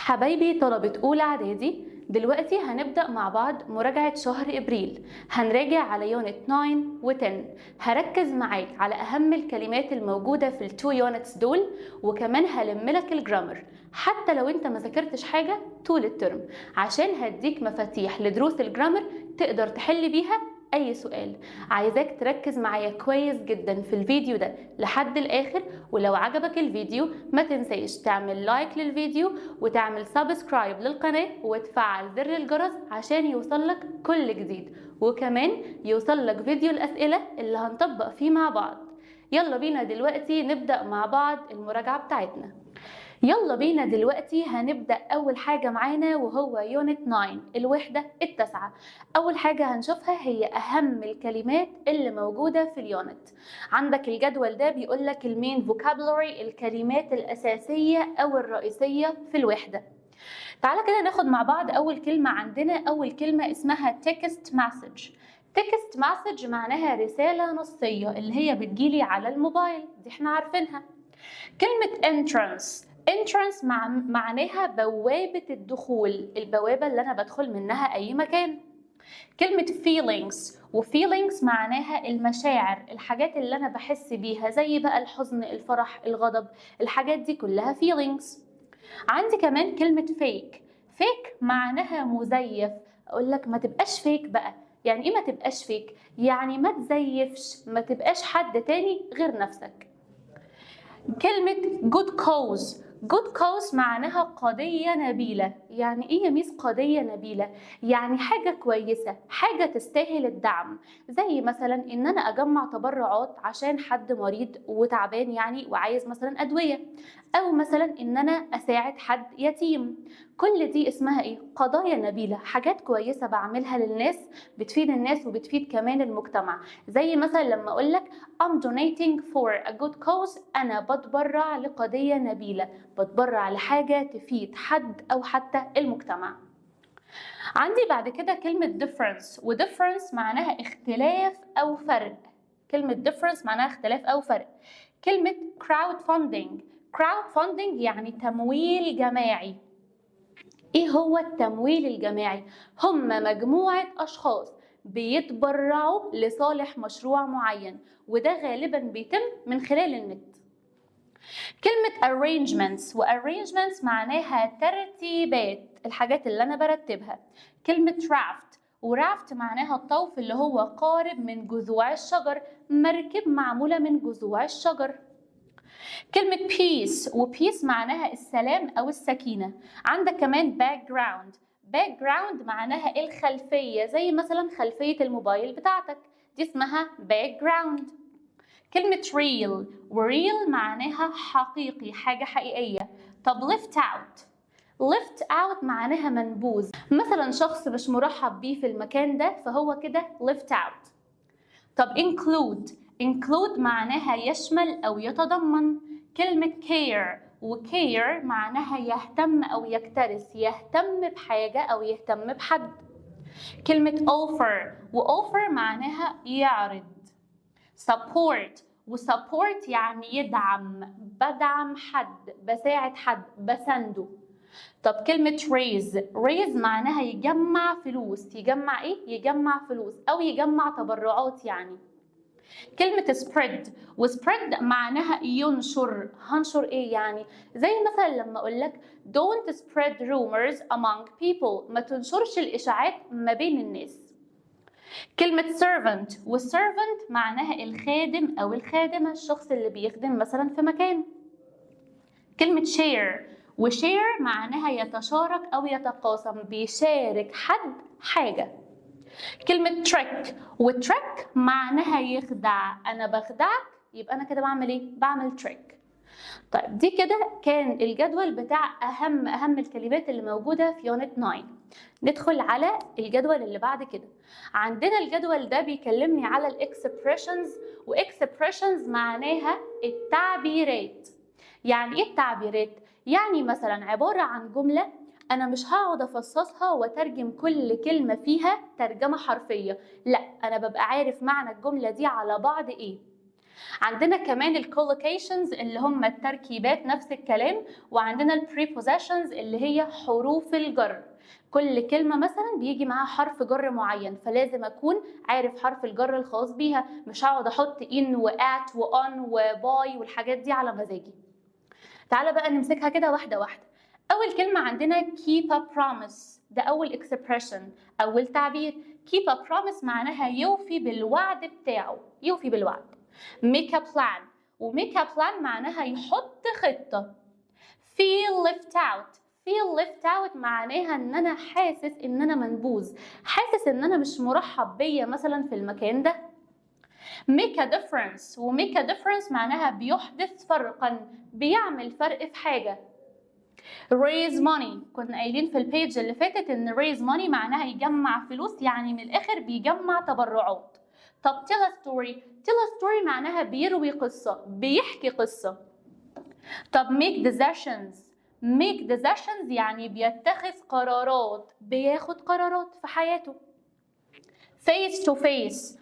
حبايبي طلبة أولى إعدادي، دلوقتي هنبدأ مع بعض مراجعة شهر إبريل. هنراجع على unit 9 و10. هركز معاك على أهم الكلمات الموجودة في ال two units دول، وكمان هلملك ال grammar حتى لو انت ما ذاكرتش حاجة طول الترم، عشان هديك مفاتيح لدروس ال grammar تقدر تحل بيها اي سؤال. عايزاك تركز معايا كويس جدا في الفيديو ده لحد الاخر، ولو عجبك الفيديو ما تنساش تعمل like للفيديو وتعمل subscribe للقناة وتفعل زر الجرس عشان يوصلك كل جديد، وكمان يوصلك فيديو الاسئلة اللي هنطبق فيه مع بعض. يلا بينا دلوقتي نبدأ مع بعض المراجعة بتاعتنا. يلا بينا دلوقتي هنبدأ أول حاجة معانا وهو unit 9، الوحدة التاسعة. أول حاجة هنشوفها هي أهم الكلمات اللي موجودة في ال unit. عندك الجدول ده بيقولك ال main vocabulary، الكلمات الأساسية أو الرئيسية في الوحدة. تعالى كده ناخد مع بعض أول كلمة عندنا. أول كلمة اسمها text message. text message معناها رسالة نصية اللي هي بتجيلي على الموبايل، دي احنا عارفينها. كلمة entrance، entrance معناها بوابة الدخول، البوابة اللي أنا بدخل منها أي مكان. كلمة feelings، و feelings معناها المشاعر، الحاجات اللي أنا بحس بيها زي بقى الحزن، الفرح، الغضب، الحاجات دي كلها feelings. عندي كمان كلمة fake. fake معناها مزيف. أقول لك ما تبقاش fake بقى. يعني إيه ما تبقاش fake؟ يعني ما تزيفش، ما تبقاش حد تاني غير نفسك. كلمة good cause. good cause معناها قضية نبيلة. يعني ايه يا ميس قضية نبيلة؟ يعني حاجة كويسة، حاجة تستاهل الدعم، زي مثلا ان انا اجمع تبرعات عشان حد مريض وتعبان يعني وعايز مثلا ادوية، او مثلا ان انا اساعد حد يتيم. كل دي اسمها ايه؟ قضايا نبيلة، حاجات كويسة بعملها للناس، بتفيد الناس وبتفيد كمان المجتمع. زي مثلا لما اقول لك I'm donating for a good cause، انا بتبرع لقضية نبيلة، بتبرع لحاجة تفيد حد او حتى المجتمع. عندي بعد كده كلمة difference، و difference معناها اختلاف أو فرق. كلمة difference معناها اختلاف أو فرق. كلمة crowdfunding. crowdfunding يعني تمويل جماعي. ايه هو التمويل الجماعي؟ هم مجموعة أشخاص بيتبرعوا لصالح مشروع معين، وده غالبا بيتم من خلال النت. كلمة arrangements، و arrangements معناها ترتيبات، الحاجات اللي أنا برتبها. كلمة raft، و raft معناها الطوف اللي هو قارب من جذوع الشجر، مركب معمولة من جذوع الشجر. كلمة peace، و peace معناها السلام أو السكينة. عندك كمان background. background معناها الخلفية، زي مثلا خلفية الموبايل بتاعتك، دي اسمها background. كلمة real، و real معناها حقيقي، حاجة حقيقية. طب left out. left out معناها منبوذ، مثلا شخص مش مرحب بيه في المكان ده فهو كده left out. طب include. include معناها يشمل أو يتضمن. كلمة care، و care معناها يهتم أو يكترث، يهتم بحاجة أو يهتم بحد. كلمة offer، و offer معناها يعرض. support، و support يعني يدعم، بدعم حد، بساعد حد، بسنده. طب كلمة raise. raise معناها يجمع فلوس. يجمع ايه؟ يجمع فلوس او يجمع تبرعات يعني. كلمة spread، و spread معناها ينشر. هنشر ايه يعني؟ زي مثلا لما اقول لك don't spread rumors among people، ما تنشرش الاشاعات ما بين الناس. كلمة servant، وال servant معناها الخادم أو الخادمة، الشخص اللي بيخدم مثلا في مكان. كلمة share، و share معناها يتشارك أو يتقاسم، بيشارك حد حاجة. كلمة trick، و trick معناها يخدع، أنا بخدعك يبقى أنا كده بعمل إيه؟ بعمل trick. طيب، دي كده كان الجدول بتاع أهم أهم الكلمات اللي موجودة في unit 9. ندخل على الجدول اللي بعد كده. عندنا الجدول ده بيكلمني على ال expressions، و expressions معناها التعبيرات. يعني ايه التعبيرات؟ يعني مثلا عبارة عن جملة انا مش هقعد افصصها واترجم كل كلمة فيها ترجمة حرفية، لا، انا ببقى عارف معنى الجملة دي على بعض ايه. عندنا كمان ال collocations اللي هم التركيبات، نفس الكلام. وعندنا ال prepositions اللي هي حروف الجر. كل كلمة مثلا بيجي معاها حرف جر معين، فلازم أكون عارف حرف الجر الخاص بيها، مش هقعد أحط in و at و on و by والحاجات دي على مزاجي. تعالى بقى نمسكها كده واحدة واحدة. أول كلمة عندنا keep a promise، ده أول expression، أول تعبير. keep a promise معناها يوفي بالوعد بتاعه، يوفي بالوعد. make a plan، و make a plan معناها يحط خطة. feel left out، feel left out معناها ان انا حاسس ان انا منبوذ، حاسس ان انا مش مرحب بيا مثلا في المكان ده. make a difference، و make a difference معناها بيحدث فرقا، بيعمل فرق في حاجة. raise money، كنا قايلين في ال page اللي فاتت ان raise money معناها يجمع فلوس، يعني من الاخر بيجمع تبرعات. طب tell a story، tell a story معناها بيروي قصة، بيحكي قصة. طب make decisions، make decisions يعني بيتخذ قرارات، بياخد قرارات في حياته. face to face،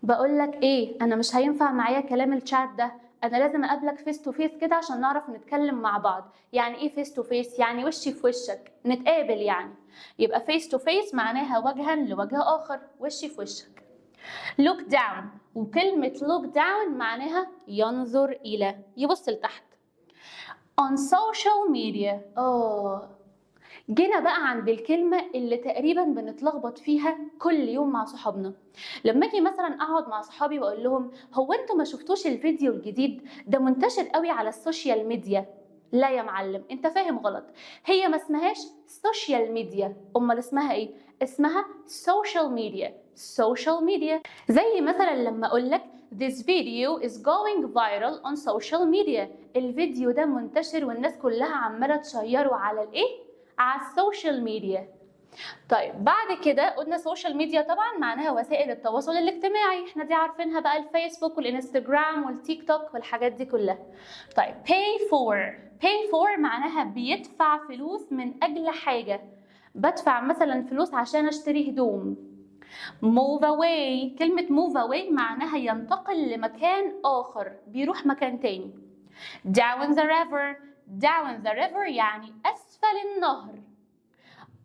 بقول لك ايه، انا مش هينفع معايا كلام الشات ده، انا لازم اقابلك face to face كده عشان نعرف نتكلم مع بعض. يعني ايه face to face؟ يعني وشي في وشك، نتقابل يعني. يبقى face to face معناها وجها لوجه اخر، وشي في وشك. look down، وكلمة look down معناها ينظر إلى، يبص لتحت. on social media، جينا بقى عند الكلمة اللي تقريبا بنتلخبط فيها كل يوم مع صحابنا. لما اجي مثلا اقعد مع صحابي واقول لهم هو انتوا ما شفتوش الفيديو الجديد ده؟ منتشر قوي على ال social media. لا يا معلم، انت فاهم غلط، هي ما اسمهاش social media. امال اسمها ايه؟ اسمها social media، social media. زي مثلا لما اقول لك this video is going viral on social media، الفيديو ده منتشر والناس كلها عماله تشيره على الايه؟ على ال social media. طيب بعد كده قلنا social media طبعا معناها وسائل التواصل الاجتماعي، احنا دي عارفينها بقى، الفيسبوك والانستجرام والتيك توك والحاجات دي كلها. طيب pay for، pay for معناها بيدفع فلوس من اجل حاجه، بدفع مثلا فلوس عشان اشتري هدوم. move away، كلمة move away معناها ينتقل لمكان آخر، بيروح مكان تاني. down the river، down the river يعني أسفل النهر.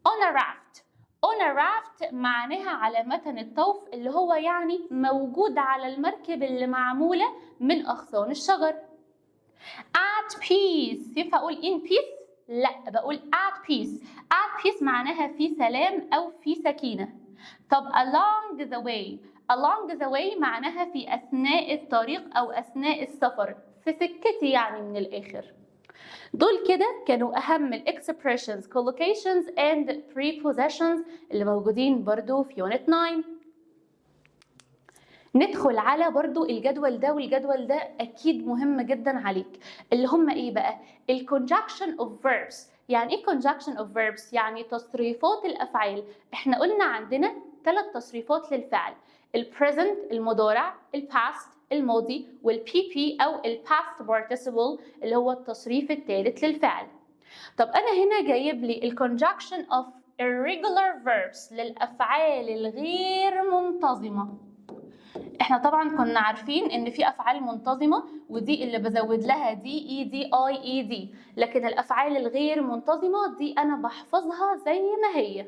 on a raft، on a raft معناها على متن الطوف، اللي هو يعني موجود على المركب اللي معمولة من أغصان الشجر. at peace، ينفع أقول in peace؟ لا، بقول at peace. at peace معناها في سلام أو في سكينة. طب along the way، along the way معناها في أثناء الطريق أو أثناء السفر، في سكتي يعني من الآخر. دول كده كانوا أهم ال expressions، collocations and prepositions اللي موجودين برضو في unit 9. ندخل على برضو الجدول ده، والجدول ده أكيد مهم جدا عليك، اللي هم إيه بقى؟ ال conjugation of verbs. يعني إيه conjugation of verbs؟ يعني تصريفات الأفعال. إحنا قلنا عندنا 3 تصريفات للفعل: ال present المضارع، ال past الماضي، وال PP أو ال past participle اللي هو التصريف الثالث للفعل. طب أنا هنا جايب لي ال conjugation of irregular verbs، للأفعال الغير منتظمة. احنا طبعا كنا عارفين ان في افعال منتظمه، ودي اللي بزود لها d، ed، ied، لكن الافعال الغير منتظمه دي انا بحفظها زي ما هي.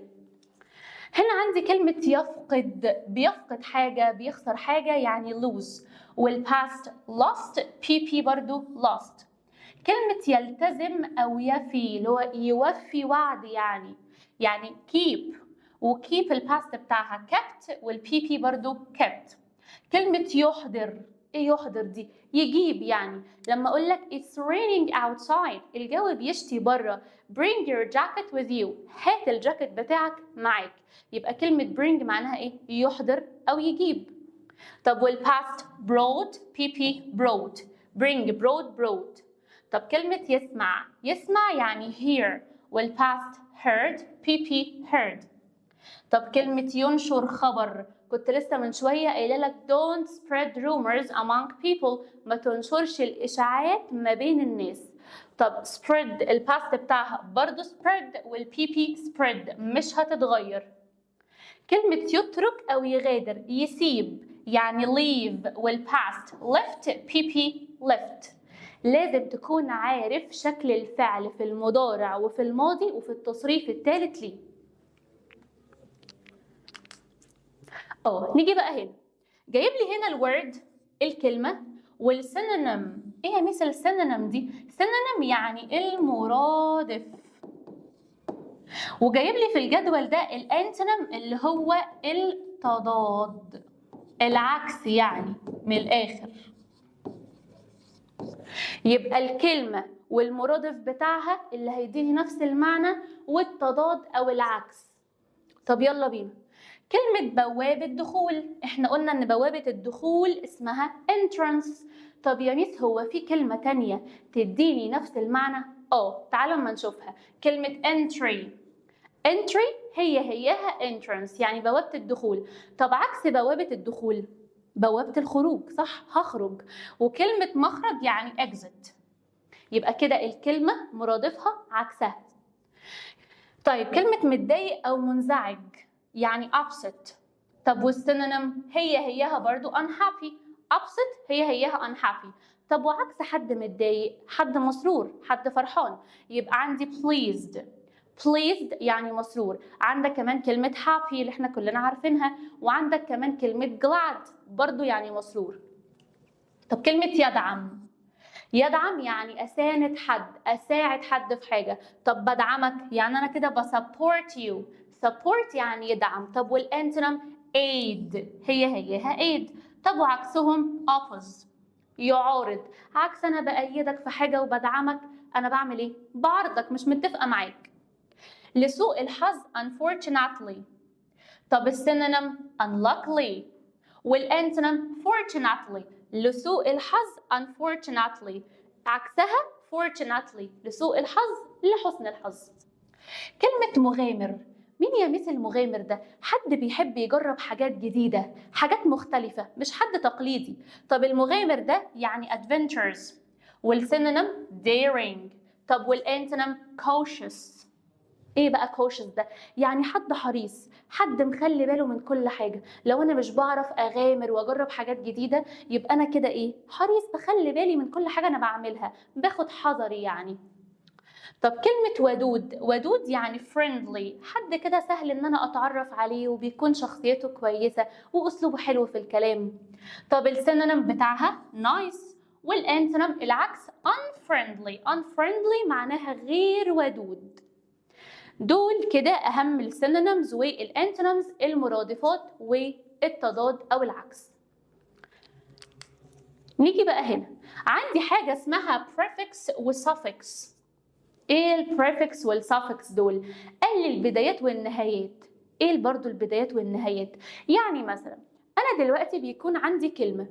هنا عندي كلمة يفقد، بيفقد حاجة، بيخسر حاجة، يعني lose، وال past lost، pp برضو lost. كلمة يلتزم أو يفي، اللي هو يوفي وعد يعني keep، و keep ال past بتاعها kept، وال pp برضو kept. كلمة يحضر، ايه يحضر دي؟ يجيب. يعني لما اقول لك it's raining outside، الجو بيشتي بره، bring your jacket with you، هات الجاكيت بتاعك معاك. يبقى كلمة bring معناها ايه؟ يحضر او يجيب. طب وال past brought، pp brought، bring brought brought. طب كلمة يسمع، يسمع يعني hear، وال past heard، pp heard. طب كلمة ينشر خبر، كنت لسه من شوية قايلة لك don't spread rumors among people، ما تنشرش الإشاعات ما بين الناس. طب spread ال past بتاعها برضو spread، وال pp spread، مش هتتغير. كلمة يترك أو يغادر، يسيب، يعني leave، وال past left pp left. لازم تكون عارف شكل الفعل في المضارع وفي الماضي وفي التصريف الثالث ليه. نيجي بقى هنا، جايب لي هنا ال word الكلمة وال synonym. ايه يا ميس ال synonym دي؟ synonym يعني المرادف. وجايب لي في الجدول ده ال antonym اللي هو التضاد، العكس يعني من الاخر. يبقى الكلمة والمرادف بتاعها اللي هيديني نفس المعنى والتضاد او العكس. طب يلا بينا. كلمة بوابة دخول، احنا قلنا ان بوابة الدخول اسمها entrance. طب يا ميس هو في كلمة تانية تديني نفس المعنى؟ تعالوا اما نشوفها. كلمة entry، entry هي هياها entrance يعني بوابة الدخول. طب عكس بوابة الدخول بوابة الخروج، صح؟ هخرج. وكلمة مخرج يعني exit. يبقى كده الكلمة مرادفها عكسها. طيب كلمة متضايق أو منزعج يعني upset. طب وال synonym هي هياها برضو unhappy. upset هي هياها unhappy. طب وعكس حد متضايق؟ حد مسرور، حد فرحان، يبقى عندي pleased. pleased يعني مسرور. عندك كمان كلمة happy اللي احنا كلنا عارفينها، وعندك كمان كلمة glad برضو يعني مسرور. طب كلمة يدعم، يدعم يعني أساند حد، أساعد حد في حاجة. طب بدعمك يعني أنا كده ب support you. support يعني يدعم. طب وال antonym aid هي هيها aid. طب وعكسهم oppose يعارض. عكس أنا بأيدك في حاجة وبدعمك، أنا بعمل إيه؟ بعارضك، مش متفقة معاك. لسوء الحظ unfortunately. طب ال synonym unluckily، وال antonym fortunately. لسوء الحظ unfortunately، عكسها fortunately، لسوء الحظ لحسن الحظ. كلمة مغامر، مين يا ميس المغامر ده؟ حد بيحب يجرب حاجات جديدة، حاجات مختلفة، مش حد تقليدي. طب المغامر ده يعني adventurous، وال synonym daring. طب وال antonym cautious. ايه بقى cautious ده؟ يعني حد حريص، حد مخلي باله من كل حاجة. لو انا مش بعرف اغامر واجرب حاجات جديدة يبقى انا كده ايه؟ حريص، بخلي بالي من كل حاجة انا بعملها، باخد حذري يعني. طب كلمة ودود، ودود يعني friendly، حد كده سهل ان انا اتعرف عليه وبيكون شخصيته كويسة واسلوبه حلو في الكلام. طب ال synonym بتاعها nice، وال antonym العكس unfriendly. unfriendly معناها غير ودود. دول كده اهم ال synonyms وال antonyms، المرادفات والتضاد او العكس. نيجي بقى هنا عندي حاجة اسمها prefix و suffix. ايه ال prefix وال suffix دول؟ قال لي البدايات والنهايات. ايه برضو البدايات والنهايات؟ يعني مثلا انا دلوقتي بيكون عندي كلمة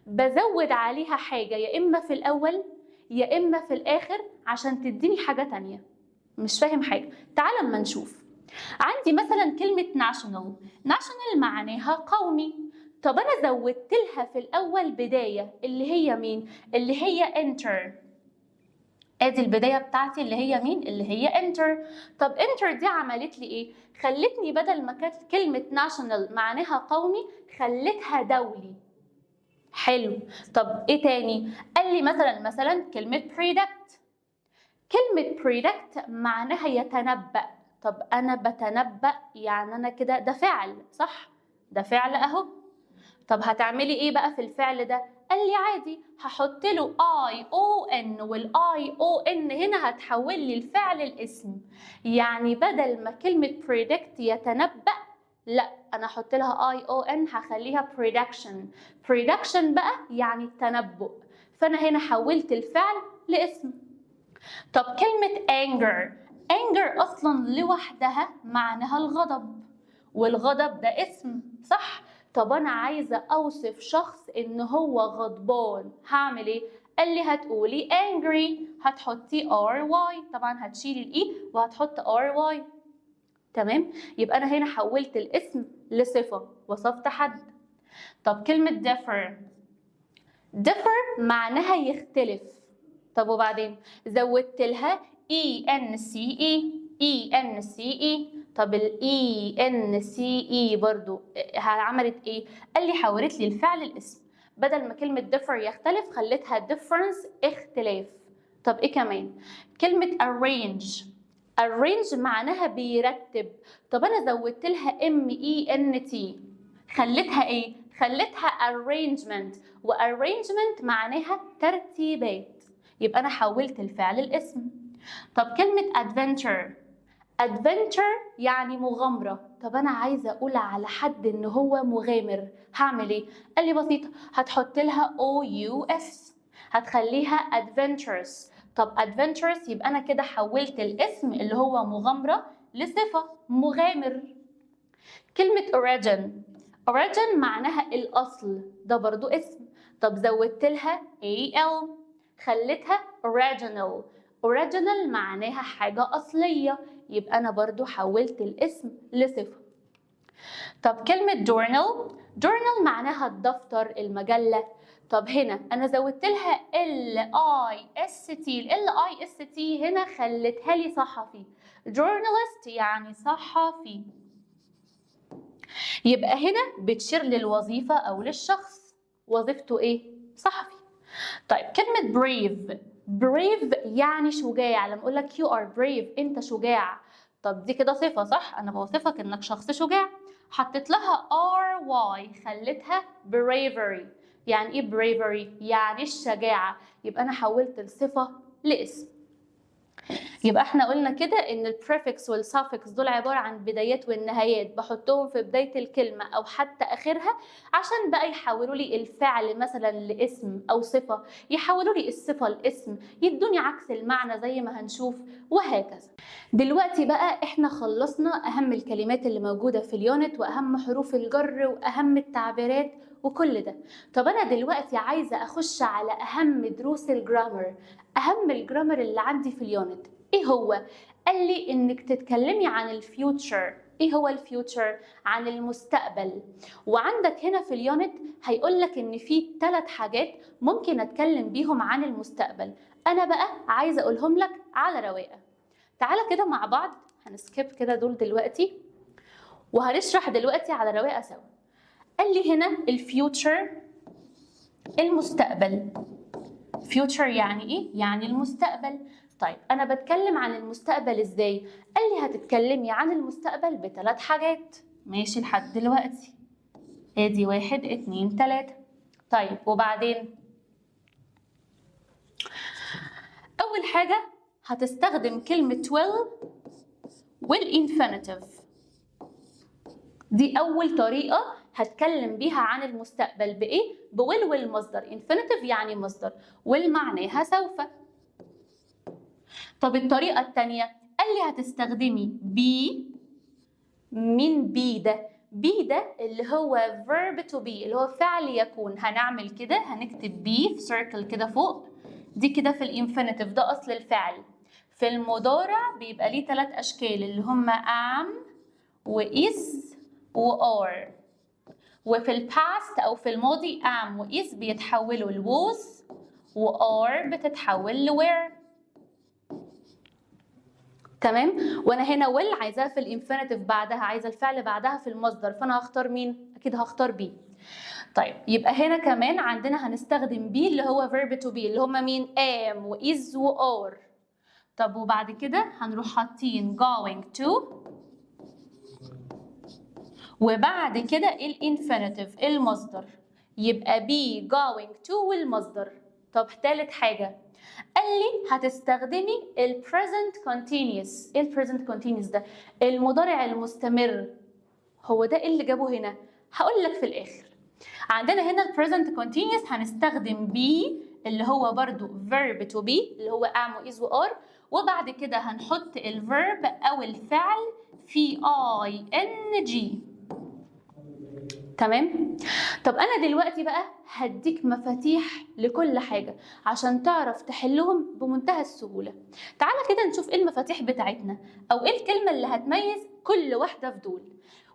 بزود عليها حاجة يا اما في الاول يا اما في الاخر عشان تديني حاجة تانية. مش فاهم حاجة؟ تعال اما نشوف. عندي مثلا كلمة national، national معناها قومي. طب انا زودت لها في الاول بداية اللي هي مين؟ اللي هي inter. ادي البداية بتاعتي اللي هي مين؟ اللي هي inter. طب inter دي عملت لي ايه؟ خلتني بدل ما كانت كلمة national معناها قومي خلتها دولي. حلو. طب ايه تاني؟ قال لي مثلا كلمة predict. كلمة predict معناها يتنبأ. طب أنا بتنبأ يعني أنا كده ده فعل، صح؟ ده فعل أهو. طب هتعملي إيه بقى في الفعل ده؟ قال لي عادي هحط له I O N، وال I O N هنا هتحول لي الفعل الاسم. يعني بدل ما كلمة predict يتنبأ، لا أنا هحط لها I O N هخليها prediction. prediction بقى يعني التنبؤ. فأنا هنا حولت الفعل لاسم. طب كلمة anger، anger أصلاً لوحدها معناها الغضب، والغضب ده اسم، صح؟ طب أنا عايزة أوصف شخص إن هو غضبان، هعمل إيه؟ قال لي هتقولي angry، هتحطي R Y، طبعاً هتشيلي ال E وهتحط R Y. تمام؟ يبقى أنا هنا حولت الاسم لصفة، وصفت حد. طب كلمة differ، differ معناها يختلف. طب وبعدين زودت لها E N C E، E N C E. طب ال E N C E برضو عملت ايه؟ قال لي حولت لي الفعل الاسم، بدل ما كلمة differ يختلف خليتها difference اختلاف. طب ايه كمان؟ كلمة arrange، arrange معناها بيرتب. طب انا زودت لها M E N T خليتها ايه؟ خليتها arrangement، و arrangement معناها ترتيبات، يبقى انا حولت الفعل الاسم. طب كلمة adventure، adventure يعني مغامرة. طب أنا عايزة أقول على حد إن هو مغامر، هعمل إيه؟ قال لي بسيطة، هتحط لها O U S، هتخليها adventurous. طب adventurous يبقى أنا كده حولت الاسم اللي هو مغامرة لصفة مغامر. كلمة origin، origin معناها الأصل، ده برضو اسم. طب زودت لها A L خليتها original، original معناها حاجة أصلية، يبقى أنا برضو حولت الاسم لصفة. طب كلمة journal، journal معناها الدفتر، المجلة. طب هنا أنا زودت لها L I S T، ال L I S T هنا خلتها لي صحفي، journalist يعني صحفي، يبقى هنا بتشير للوظيفة أو للشخص، وظيفته إيه؟ صحفي. طيب كلمة brave، brave يعني شجاع، لما أقول لك you are brave أنت شجاع، طب دي كده صفة صح؟ أنا بوصفك إنك شخص شجاع. حطيت لها R Y خلتها bravery. يعني إيه bravery؟ يعني الشجاعة، يبقى أنا حولت الصفة لاسم. يبقى احنا قلنا كده ان ال prefix وال suffix دول عبارة عن بدايات والنهايات، بحطهم في بداية الكلمة او حتى اخرها عشان بقى يحولوا لي الفعل مثلا لاسم او صفة، يحولوا لي الصفة لاسم، يدوني عكس المعنى زي ما هنشوف، وهكذا. دلوقتي بقى احنا خلصنا اهم الكلمات اللي موجودة في ال unit واهم حروف الجر واهم التعبيرات وكل ده. طب انا دلوقتي عايزة اخش على اهم دروس ال grammar، اهم ال grammar اللي عندي في ال unit. ايه هو؟ قال لي انك تتكلمي عن ال future. ايه هو ال future؟ عن المستقبل. وعندك هنا في ال unit هيقول لك ان في 3 حاجات ممكن اتكلم بيهم عن المستقبل، انا بقى عايزه اقولهم لك على رواقه. تعالى كده مع بعض، هن skip كده دول دلوقتي وهنشرح دلوقتي على رواقه سوا. قال لي هنا ال future المستقبل. future يعني ايه؟ يعني المستقبل. طيب انا بتكلم عن المستقبل ازاي؟ قال لي هتتكلمي عن المستقبل ب3 حاجات. ماشي لحد دلوقتي، ادي 1 2 3. طيب وبعدين اول حاجة هتستخدم كلمة will وال infinitive، دي اول طريقة هتكلم بيها عن المستقبل. بايه؟ ب will والمصدر، infinitive يعني مصدر، will معناها سوف. طب الطريقة التانية قال لي هتستخدمي be. مين be ده؟ be ده اللي هو verb to be، اللي هو فعل يكون. هنعمل كده، هنكتب be في circle كده فوق، دي كده في ال infinitive، ده أصل الفعل. في المضارع بيبقى ليه 3 أشكال اللي هما am و is و are، وفي ال past أو في الماضي am و is بيتحولوا ل was و are بتتحول ل were. تمام؟ وانا هنا will عايزاها في ال infinitive بعدها، عايزه الفعل بعدها في المصدر، فانا هختار مين؟ اكيد هختار be. طيب يبقى هنا كمان عندنا هنستخدم be اللي هو verb to be، اللي هما مين؟ am و is و are. طب وبعد كده هنروح حاطين going to، وبعد كده ال infinitive المصدر، يبقى be going to والمصدر. طب تالت حاجة قال لي هتستخدمي ال present continuous. ايه ال present continuous ده؟ المضارع المستمر. هو ده ايه اللي جابه هنا؟ هقول لك في الآخر. عندنا هنا ال present continuous هنستخدم be اللي هو برضو verb to be اللي هو am و is و are، وبعد كده هنحط ال verb أو الفعل في ing. تمام؟ طب أنا دلوقتي بقى هديك مفاتيح لكل حاجة عشان تعرف تحلهم بمنتهى السهولة. تعالى كده نشوف إيه المفاتيح بتاعتنا أو إيه الكلمة اللي هتميز كل واحدة في دول.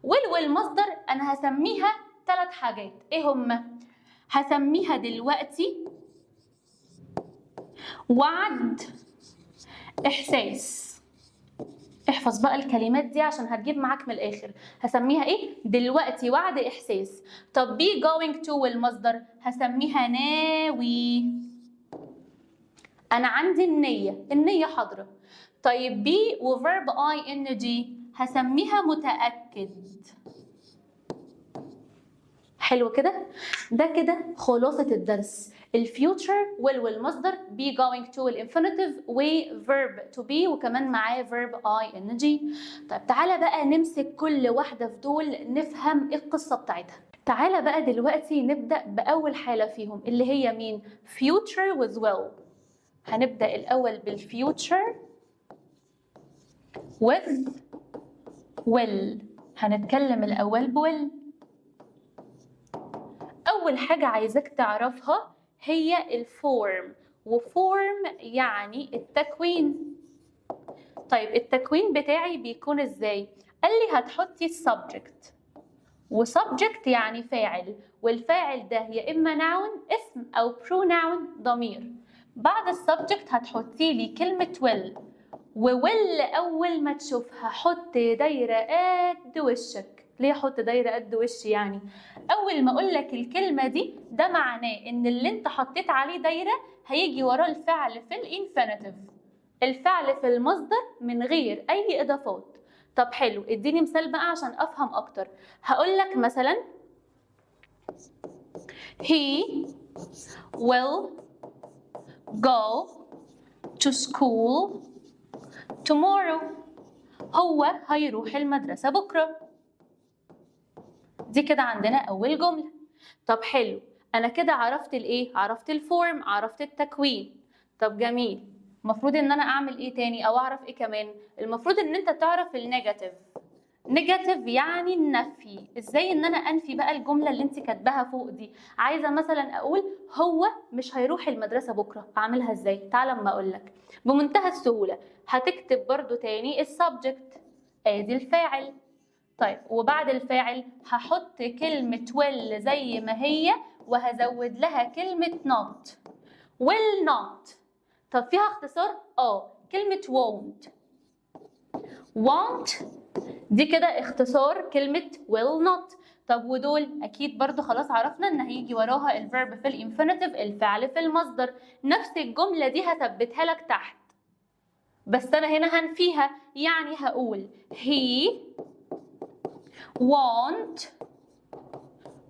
will والمصدر أنا هسميها 3 حاجات. إيه هما؟ هسميها دلوقتي وعد، إحساس. احفظ بقى الكلمات دي عشان هتجيب معاك من الاخر. هسميها ايه دلوقتي؟ وعد احساس. طب be going to والمصدر هسميها ناوي، انا عندي النية، النية حاضرة. طيب be و verb ing هسميها متأكد. حلو كده؟ ده كده خلاصة الدرس: ال future، will والمصدر، be going to ال infinitive، و verb to be وكمان معاه verb ing. طيب تعالى بقى نمسك كل واحدة في دول نفهم ايه القصة بتاعتها. تعالى بقى دلوقتي نبدأ بأول حالة فيهم اللي هي مين؟ future with will. هنبدأ الأول بال future with will. هنتكلم الأول ب will. أول حاجة عايزاك تعرفها هي ال form، و form يعني التكوين. طيب التكوين بتاعي بيكون ازاي؟ قال لي هتحطي ال subject، و subject يعني فاعل، والفاعل ده يا اما noun اسم او pronoun ضمير. بعد ال subject هتحطي لي كلمة will، و will اول ما تشوفها حط دايرة قد وشك. ليه احط دايرة قد وشي؟ يعني اول ما اقول لك الكلمة دي، ده معناه ان اللي انت حطيت عليه دايرة هيجي وراه الفعل في ال infinitive، الفعل في المصدر من غير اي اضافات. طب حلو، اديني مثال بقى عشان افهم اكتر. هقول لك مثلا he will go to school tomorrow، هو هيروح المدرسة بكرة. دي كده عندنا أول جملة. طب حلو، أنا كده عرفت الإيه؟ عرفت ال form، عرفت التكوين. طب جميل، المفروض إن أنا أعمل إيه تاني أو أعرف إيه كمان؟ المفروض إن أنت تعرف ال negative. negative يعني النفي. ازاي ان انا انفي بقى الجملة اللي انت كاتباها فوق دي؟ عايزه مثلا اقول هو مش هيروح المدرسة بكره، اعملها ازاي؟ تعالى اما اقول لك. بمنتهى السهوله، هتكتب برضو تاني ال subject، ادي الفاعل. طيب وبعد الفاعل هحط كلمة will زي ما هي وهزود لها كلمة not، will not. طب فيها اختصار؟ اه، كلمة won't. won't دي كده اختصار كلمة will not. طب ودول أكيد برضو خلاص عرفنا إن هيجي وراها ال verb في ال infinitive، الفعل في المصدر. نفس الجملة دي هثبتها لك تحت، بس أنا هنا هنفيها، يعني هقول he won't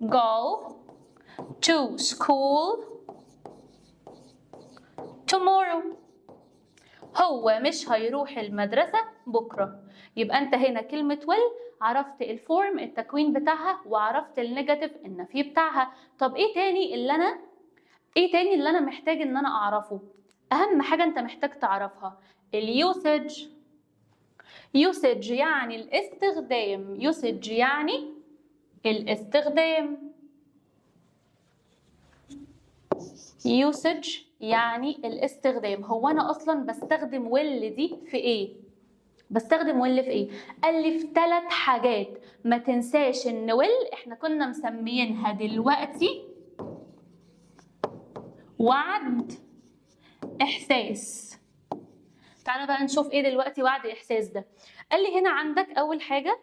go to school tomorrow، هو مش هيروح المدرسة بكرة. يبقى أنت هنا كلمة will عرفت ال form التكوين بتاعها، وعرفت ال negative النفي بتاعها. طب ايه تاني اللي انا محتاج ان انا اعرفه؟ اهم حاجة انت محتاج تعرفها ال usage. usage يعني الاستخدام، usage يعني الاستخدام، usage يعني الاستخدام. هو انا اصلا بستخدم will دي في ايه؟ بستخدم will في ايه؟ قال لي في 3 حاجات. ما تنساش ان will احنا كنا مسميينها دلوقتي وعد احساس. تعالى بقى نشوف ايه دلوقتي وعد احساس ده. قال لي هنا عندك اول حاجة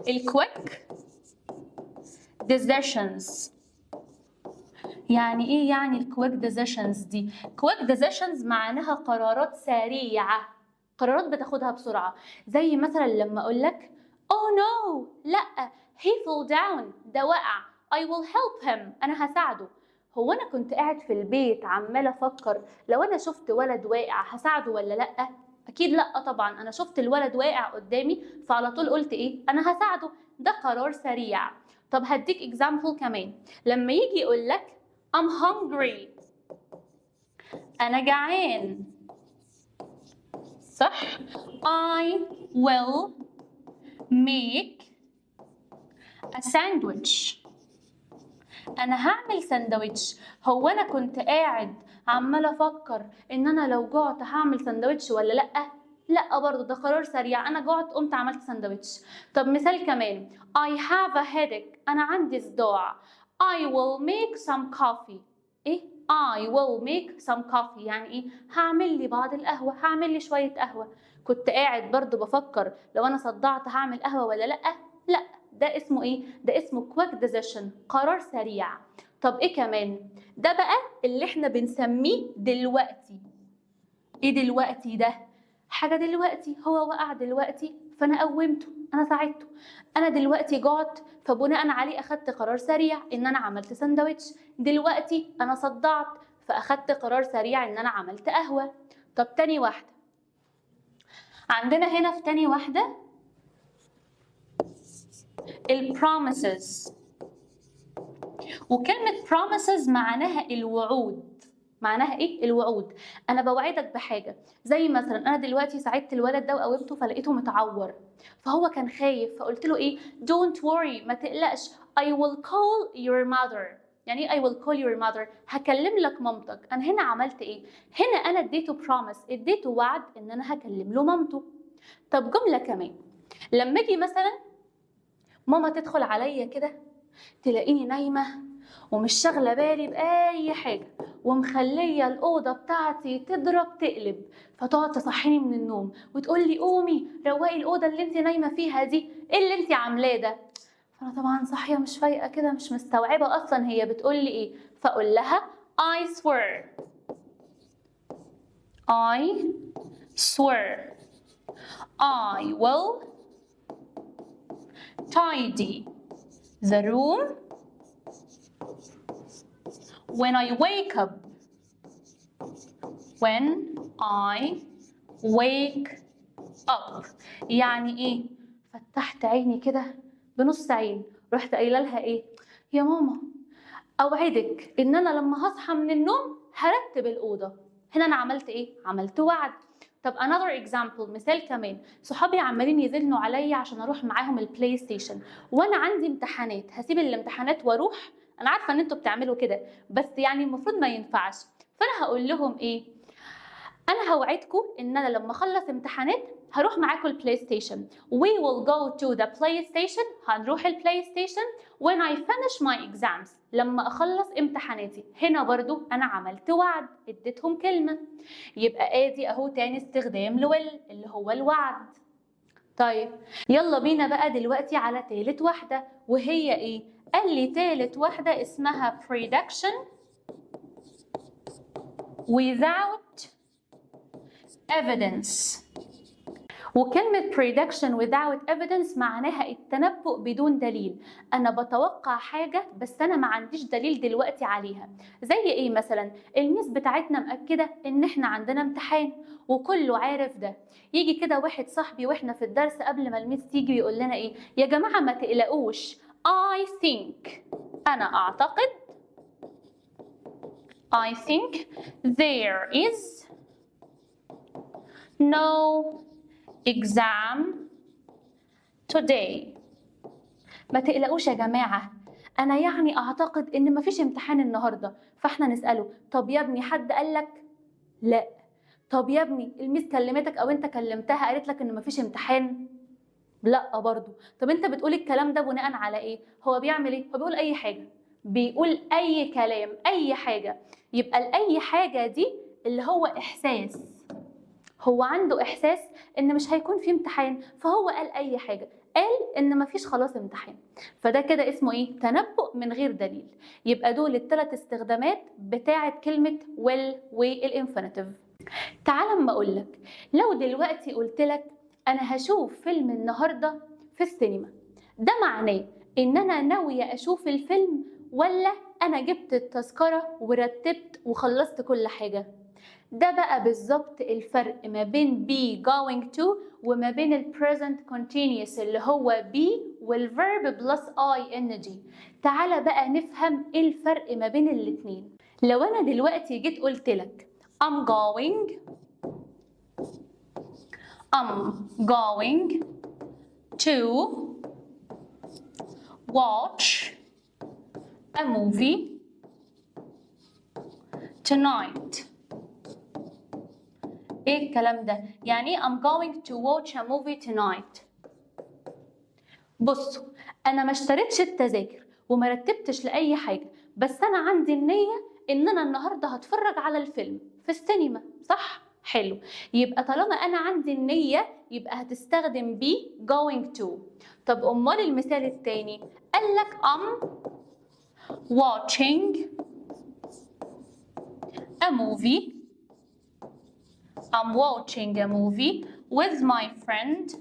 ال quick decisions. يعني ايه يعني ال quick decisions دي؟ quick decisions معناها قرارات سريعة، قرارات بتاخدها بسرعة، زي مثلا لما اقول لك oh no، لا، he fell down، ده وقع، I will help him، انا هساعده. هو انا كنت قاعد في البيت عماله افكر لو انا شفت ولد واقع هساعده ولا لا؟ اكيد لا طبعا، انا شفت الولد واقع قدامي فعلى طول قلت ايه؟ انا هساعده. ده قرار سريع. طب هديك example كمان، لما يجي يقول لك I'm hungry، أنا جعان، صح؟ I will make a sandwich، أنا هعمل سندوتش. هو أنا كنت قاعد عمالة أفكر إن أنا لو جعت هعمل سندوتش ولا لأ؟ لأ برضه، ده قرار سريع، أنا جعت قمت عملت سندوتش. طب مثال كمان، I have a headache، أنا عندي صداع، I will make some coffee. ايه؟ I will make some coffee. يعني ايه؟ هعمل لي بعض القهوة، هعمل لي شوية قهوة. كنت قاعد برضو بفكر لو انا صدعت هعمل قهوة ولا لأ؟ لا، ده اسمه ايه؟ ده اسمه quick decision، قرار سريع. طب ايه كمان؟ ده بقى اللي احنا بنسميه دلوقتي. ايه دلوقتي ده؟ حاجة دلوقتي، هو وقع دلوقتي فانا قومته، انا ساعدته. انا دلوقتي جعت فبناء عليه اخدت قرار سريع ان انا عملت سندوتش. دلوقتي انا صدعت فاخدت قرار سريع ان انا عملت قهوة. طب تاني واحدة عندنا هنا، في تاني واحدة ال promises. وكلمة promises معناها الوعود. معناها ايه؟ الوعود. انا بوعدك بحاجة، زي مثلا انا دلوقتي ساعدت الولد ده وقومته فلقيته متعور، فهو كان خايف، فقلت له ايه؟ don't worry، ما تقلقش، I will call your mother. يعني ايه I will call your mother؟ هكلم لك مامتك. انا هنا عملت ايه؟ هنا انا اديته promise، اديته وعد ان انا هكلم له مامته. طب جملة كمان، لما اجي مثلا ماما تدخل عليا كده تلاقيني نايمة ومش شاغله بالي باي حاجة ومخليه الاوضة بتاعتي تضرب تقلب، فتقعد تصحيني من النوم وتقول لي: قومي روقي الاوضة اللي انت نايمة فيها دي، ايه اللي انت عاملاه ده؟ فانا طبعا صاحية مش فايقه كده، مش مستوعبة اصلا هي بتقول لي ايه، فاقول لها: I swear، I swear I will tidy the room when I wake up، when I wake up. يعني ايه؟ فتحت عيني كده بنص عين، رحت قايله لها ايه؟ يا ماما اوعدك ان انا لما هصحى من النوم هرتب الاوضه. هنا انا عملت ايه؟ عملت وعد. طب another example، مثال كمان، صحابي عمالين يزنوا عليا عشان اروح معاهم ال PlayStation وانا عندي امتحانات، هسيب الامتحانات واروح؟ انا عارفه ان انتوا بتعملوا كده، بس يعني المفروض ما ينفعش. فانا هقول لهم ايه؟ انا هوعدكم ان انا لما اخلص امتحانات هروح معاكم ال PlayStation. we will go to the PlayStation، هنروح ال PlayStation، when I finish my exams، لما اخلص امتحاناتي. هنا برضو انا عملت وعد، اديتهم كلمة. يبقى ادي اهو تاني استخدام ل will اللي هو الوعد. طيب يلا بينا بقى دلوقتي على تالت واحدة، وهي ايه؟ قال لي تالت واحدة اسمها prediction without evidence. وكلمة prediction without evidence معناها التنبؤ بدون دليل. أنا بتوقع حاجة بس أنا ما عنديش دليل دلوقتي عليها. زي إيه مثلا؟ ال miss بتاعتنا مأكدة إن إحنا عندنا امتحان وكله عارف ده. يجي كده واحد صاحبي وإحنا في الدرس قبل ما ال miss تيجي ويقول لنا إيه؟ يا جماعة ما تقلقوش، I think، أنا أعتقد، I think there is no exam today. ما تقلقوش يا جماعة، أنا يعني أعتقد إن مفيش امتحان النهاردة. فإحنا نسأله: طب يا ابني حد قالك؟ لا. طب يا ابني ال miss كلمتك أو أنت كلمتها قالت لك إن مفيش امتحان؟ لا برضو. طب أنت بتقول الكلام ده بناء على إيه؟ هو بيعمل إيه؟ هو بيقول أي حاجة، بيقول أي كلام، أي حاجة. يبقى الأي حاجة دي اللي هو إحساس، هو عنده احساس ان مش هيكون في امتحان، فهو قال اي حاجه، قال ان مفيش خلاص امتحان. فده كده اسمه ايه؟ تنبؤ من غير دليل. يبقى دول الثلاث استخدامات بتاعه كلمة will وال infinitive. تعال اما اقول لك، لو دلوقتي قلت لك انا هشوف فيلم النهارده في السينما، ده معناه ان انا ناوية اشوف الفيلم ولا انا جبت التذكرة ورتبت وخلصت كل حاجه؟ ده بقى بالظبط الفرق ما بين be going to وما بين ال present continuous اللي هو be وال verb plus ing. تعالى بقى نفهم ايه الفرق ما بين الاتنين. لو انا دلوقتي جيت قلت لك I'm going to watch a movie tonight، ايه الكلام ده؟ يعني ايه I'm going to watch a movie tonight؟ بصوا، انا ما اشتريتش التذاكر وما رتبتش لاي حاجه، بس انا عندي النية ان انا النهارده هتفرج على الفيلم في السينما، صح؟ حلو. يبقى طالما انا عندي النية يبقى هتستخدم be going to. طب امال المثال التاني؟ قال لك I'm watching a movie، I'm watching a movie with my friend،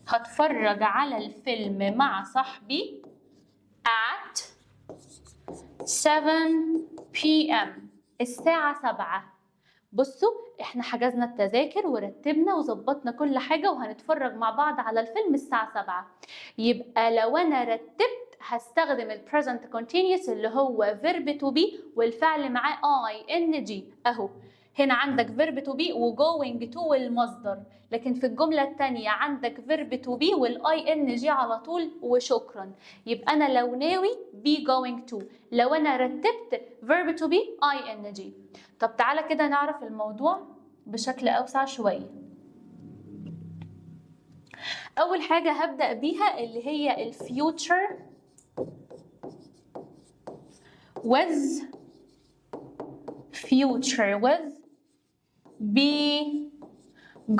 هتفرج على الفيلم مع صاحبي at 7 p.m. الساعة 7. بصوا، احنا حجزنا التذاكر ورتبنا وظبطنا كل حاجة وهنتفرج مع بعض على الفيلم الساعة 7. يبقى لو انا رتبت هستخدم ال present continuous اللي هو verb to be والفعل معاه ing. اهو هنا عندك verb to be و going to والمصدر، لكن في الجملة الثانية عندك verb to be وال ing على طول وشكرا. يبقى أنا لو ناوي be going to، لو أنا رتبت verb to be ing. طب تعالى كده نعرف الموضوع بشكل أوسع شوية. أول حاجة هبدأ بيها اللي هي ال future with future with be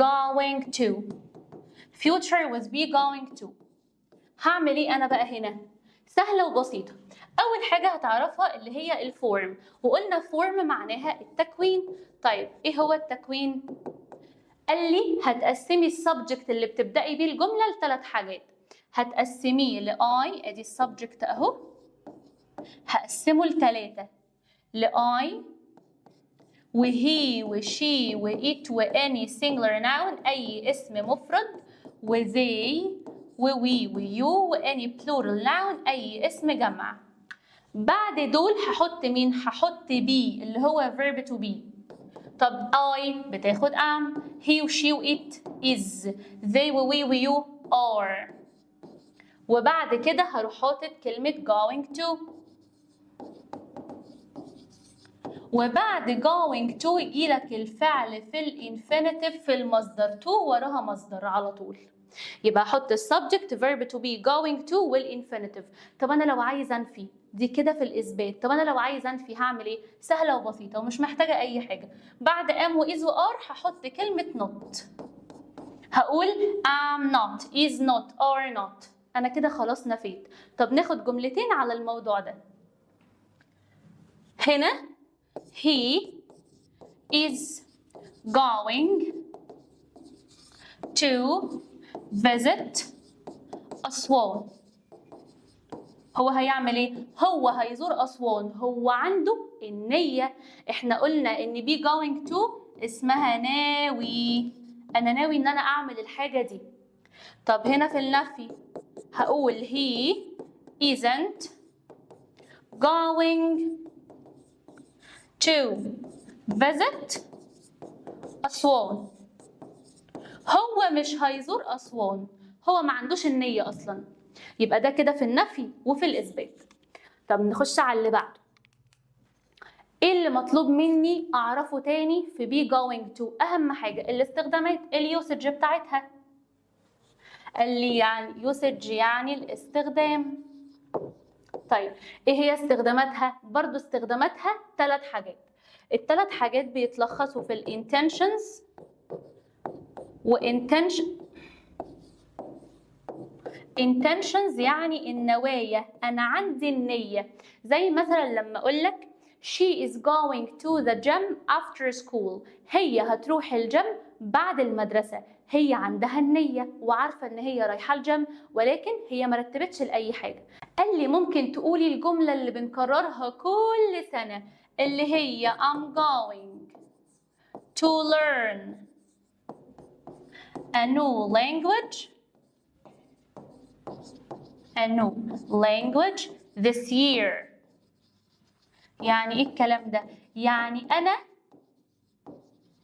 going to، future with be going to. هعمل ايه انا بقى هنا؟ سهلة وبسيطة. أول حاجة هتعرفها اللي هي ال form، وقلنا form معناها التكوين. طيب إيه هو التكوين؟ قال لي هتقسمي ال subject اللي بتبدأي بيه الجملة لثلاث حاجات. هتقسميه ل I، ادي ال subject اهو، هقسمه لثلاثة: ل I و he و she و it و any singular noun، أي اسم مفرد، و they و we و you و any plural noun، أي اسم جمع. بعد دول هحط مين؟ هحط be اللي هو verb to be. طب I بتاخد am، he و she و it is، they و we و you are، وبعد كده هروح حاطط كلمة going to، وبعد going to يجيلك الفعل في ال infinitive في المصدر، to وراها مصدر على طول. يبقى احط ال subject، verb to be، going to وال infinitive. طب انا لو عايز انفي؟ دي كده في الاثبات. طب انا لو عايز انفي هعمل ايه؟ سهله وبسيطه ومش محتاجه اي حاجه. بعد am و is و are هحط كلمه not، هقول am not، is not، are not. انا كده خلاص نفيت. طب ناخد جملتين على الموضوع ده. هنا he is going to visit أسوان. هو هيعمل ايه؟ هو هيزور أسوان، هو عنده النية. احنا قلنا ان be going to اسمها ناوي، انا ناوي ان انا اعمل الحاجة دي. طب هنا في النفي هقول he isn't going to visit أسوان. هو مش هيزور أسوان، هو ما عندوش النية أصلا. يبقى ده كده في النفي وفي الإثبات. طب نخش على اللي بعده. ايه اللي مطلوب مني اعرفه تاني في be going to؟ اهم حاجه الاستخدامات، ال usage بتاعتها. قال لي يعني usage يعني الاستخدام. طيب ايه هي استخداماتها؟ برضو استخداماتها ثلاث حاجات. الثلاث حاجات بيتلخصوا في ال intentions، و intention intentions يعني النوايا، انا عندي النية. زي مثلا لما اقول لك she is going to the gym after school، هي هتروح الجيم بعد المدرسة. هي عندها النية وعارفة ان هي رايحة الجيم، ولكن هي ما رتبتش لأي حاجة. قال لي ممكن تقولي الجملة اللي بنكررها كل سنة اللي هي I'm going to learn a new language، a new language this year. يعني ايه الكلام ده؟ يعني انا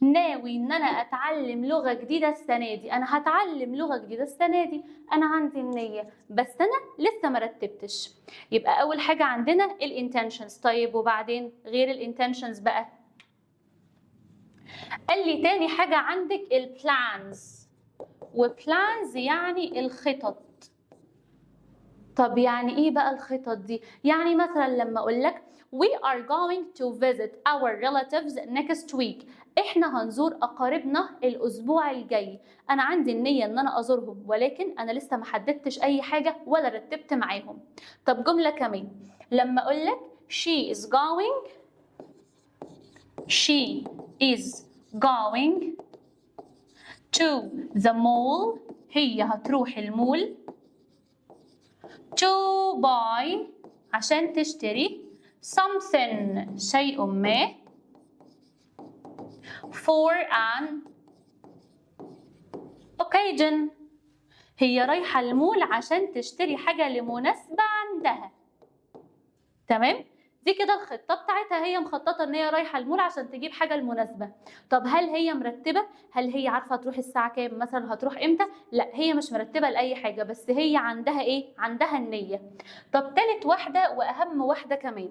ناوي ان انا اتعلم لغة جديدة السنة دي، انا هتعلم لغة جديدة السنة دي، انا عندي النية بس انا لسه ما رتبتش. يبقى اول حاجة عندنا ال intentions. طيب وبعدين غير ال intentions بقى؟ قال لي تاني حاجة عندك ال plans، و plans يعني الخطط. طب يعني ايه بقى الخطط دي؟ يعني مثلا لما اقول لك we are going to visit our relatives next week، احنا هنزور اقاربنا الاسبوع الجاي. انا عندي النية ان انا ازورهم، ولكن انا لسه ما حددتش اي حاجة ولا رتبت معاهم. طب جملة كمان، لما اقول لك she is going to the mall، هي هتروح المول، to buy عشان تشتري، something شيء ما، for an occasion، هي رايحة المول عشان تشتري حاجة لمناسبة عندها. تمام؟ دي كده الخطة بتاعتها، هي مخططة ان هي رايحة المول عشان تجيب حاجة المناسبة. طب هل هي مرتبة؟ هل هي عارفة هتروح الساعة كام مثلا، هتروح امتى؟ لا، هي مش مرتبة لأي حاجة، بس هي عندها ايه؟ عندها النية. طب تالت واحدة واهم واحدة كمان،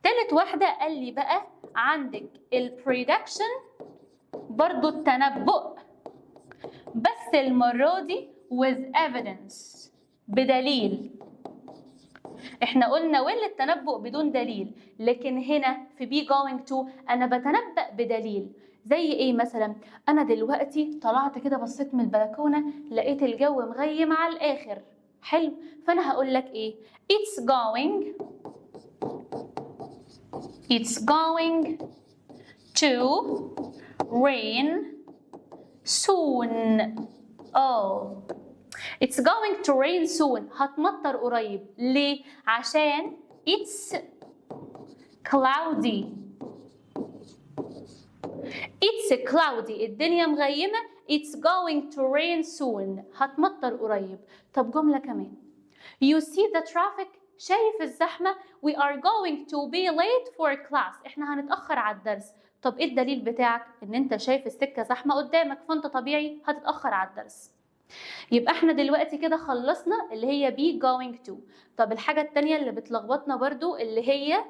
تالت واحدة قال لي بقى عندك ال prediction، برضو التنبؤ، بس المرة دي with evidence، بدليل. احنا قلنا will التنبؤ بدون دليل، لكن هنا في be going to انا بتنبأ بدليل. زي ايه مثلا؟ انا دلوقتي طلعت كده بصيت من البلكونه لقيت الجو مغيم على الاخر، حلو، فانا هقول لك ايه؟ It's going to rain soon. Oh, it's going to rain soon، هتمطر قريب. ليه؟ عشان it's cloudy. It's cloudy، الدنيا مغيمة. It's going to rain soon، هتمطر قريب. طب جملة كمان، You see the traffic، شايف الزحمة؟ We are going to be late for class، احنا هنتأخر على الدرس. طب ايه الدليل بتاعك؟ ان انت شايف السكة زحمة قدامك، فانت طبيعي هتتأخر على الدرس. يبقى احنا دلوقتي كده خلصنا اللي هي be going to. طب الحاجة التانية اللي بتلخبطنا برضو اللي هي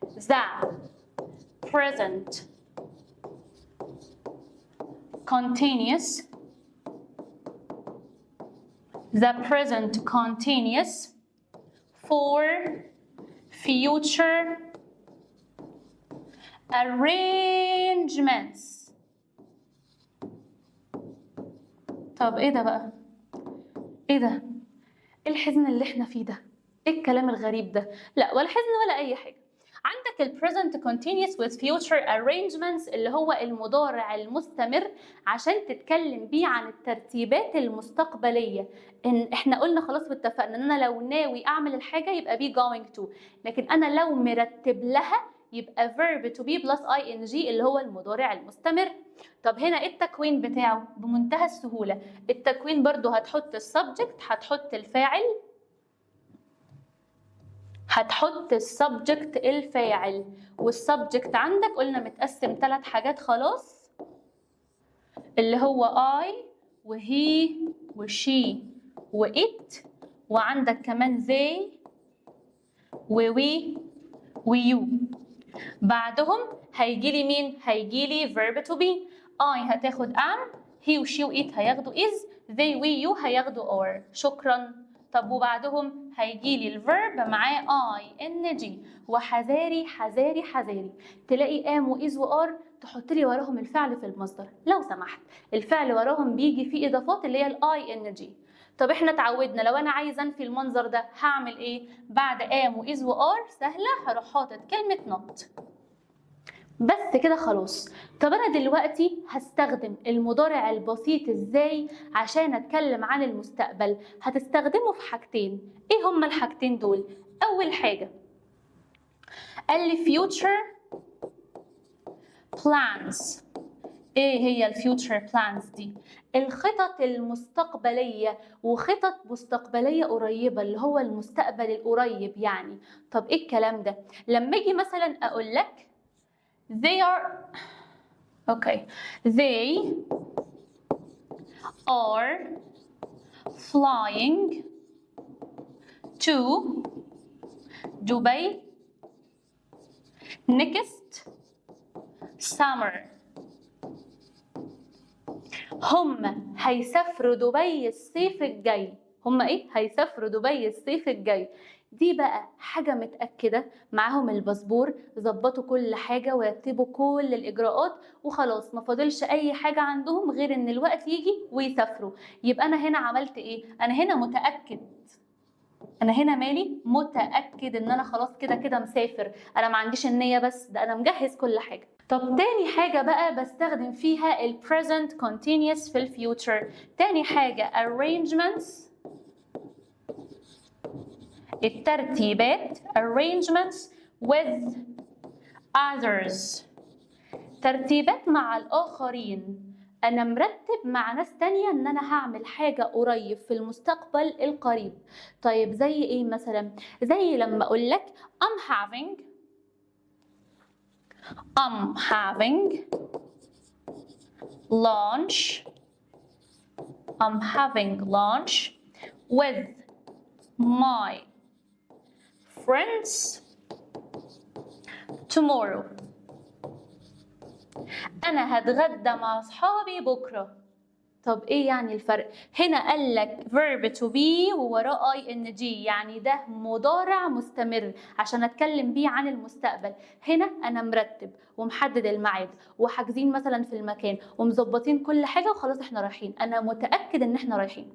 the present continuous، the present continuous for future arrangements. طب ايه ده بقى؟ ايه ده؟ ايه الحزن اللي احنا فيه ده؟ ايه الكلام الغريب ده؟ لا، ولا حزن ولا اي حاجه. عندك ال present continuous with future arrangements اللي هو المضارع المستمر عشان تتكلم بيه عن الترتيبات المستقبلية. ان احنا قلنا خلاص واتفقنا ان انا لو ناوي اعمل الحاجة يبقى be going to، لكن انا لو مرتب لها يبقى verb to be plus ing اللي هو المضارع المستمر. طب هنا ايه التكوين بتاعه؟ بمنتهى السهولة التكوين برضو هتحط ال subject، هتحط الفاعل، هتحط ال subject الفاعل، وال subject عندك قلنا متقسم 3 حاجات خلاص، اللي هو I و he و she و it، وعندك كمان they و we و you. بعدهم هيجي لي مين؟ هيجي لي verb to be. I هتاخد am، he و she و it هياخدوا is، they we you هياخدوا are. شكرا. طب وبعدهم هيجي لي ال verb معاه ing. وحذاري حذاري حذاري تلاقي am و is و are تحط لي وراهم الفعل في المصدر، لو سمحت الفعل وراهم بيجي فيه اضافات اللي هي ال ing. طب احنا اتعودنا لو انا عايزه انفي المنظر ده هعمل ايه؟ بعد am و is و are سهله، هروح حاطط كلمه not، بس كده خلاص. طب انا دلوقتي هستخدم المضارع البسيط ازاي عشان اتكلم عن المستقبل؟ هتستخدمه في حاجتين. ايه هما الحاجتين دول؟ اول حاجه قال لي future plans. ايه هي ال future plans دي؟ الخطط المستقبلية، وخطط مستقبلية قريبة اللي هو المستقبل القريب يعني. طب ايه الكلام ده؟ لما اجي مثلا اقول لك they are okay they are flying to Dubai next summer، هم هيسافروا دبي الصيف الجاي. هما ايه؟ هيسافروا دبي الصيف الجاي. دي بقى حاجة متأكدة، معاهم الباسبور، ظبطوا كل حاجة ورتبوا كل الإجراءات وخلاص، ما فاضلش أي حاجة عندهم غير إن الوقت يجي ويسافروا. يبقى أنا هنا عملت إيه؟ أنا هنا متأكد، أنا هنا مالي متأكد إن أنا خلاص كده كده مسافر، أنا ما عنديش النية بس، ده أنا مجهز كل حاجة. طب تاني حاجة بقى بستخدم فيها ال present continuous في ال future. تاني حاجة arrangements، الترتيبات، arrangements with others، ترتيبات مع الآخرين. أنا مرتب مع ناس تانية إن أنا هعمل حاجة قريب في المستقبل القريب. طيب زي إيه مثلا؟ زي لما أقول لك I'm having lunch I'm having lunch with my friends tomorrow. أنا هتغدى مع أصحابي بكرة. طب إيه يعني الفرق؟ هنا قال لك verb to be ووراه ing، يعني ده مضارع مستمر عشان أتكلم بيه عن المستقبل. هنا أنا مرتب ومحدد الميعاد وحاجزين مثلا في المكان ومظبطين كل حاجة وخلاص إحنا رايحين، أنا متأكد إن إحنا رايحين.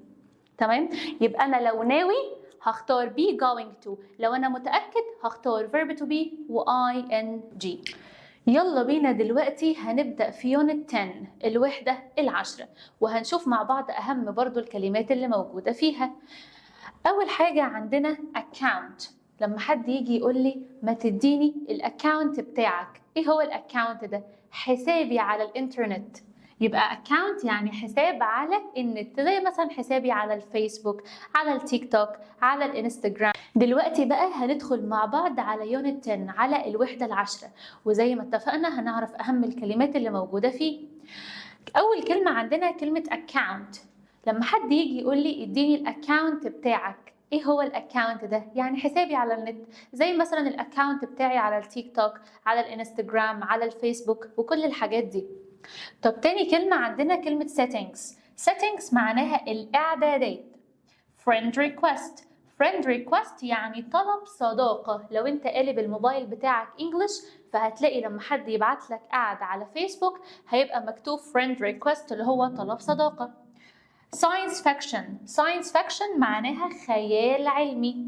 تمام؟ يبقى أنا لو ناوي هختار be going to، لو أنا متأكد هختار verb to be و ing. يلا بينا دلوقتي هنبدأ في unit 10 الوحدة العشرة، وهنشوف مع بعض أهم برضو الكلمات اللي موجودة فيها. أول حاجة عندنا account. لما حد يجي يقول لي ما تديني ال account بتاعك، إيه هو ال account ده؟ حسابي على الإنترنت. يبقى account يعني حساب على النت، زي مثلا حسابي على الفيسبوك، على التيك توك، على الانستجرام. دلوقتي بقى هندخل مع بعض على unit 10 على الوحدة العشرة، وزي ما اتفقنا هنعرف أهم الكلمات اللي موجودة فيه. أول كلمة عندنا كلمة account. لما حد يجي يقول لي اديني ال account بتاعك، ايه هو ال account ده؟ يعني حسابي على النت، زي مثلا ال account بتاعي على التيك توك، على الانستجرام، على الفيسبوك، وكل الحاجات دي. طب تاني كلمة عندنا كلمة settings. settings معناها الإعدادات. friend request. friend request يعني طلب صداقة. لو انت قالب الموبايل بتاعك English فهتلاقي لما حد يبعت لك add على فيسبوك هيبقى مكتوب friend request اللي هو طلب صداقة. science fiction. science fiction معناها خيال علمي.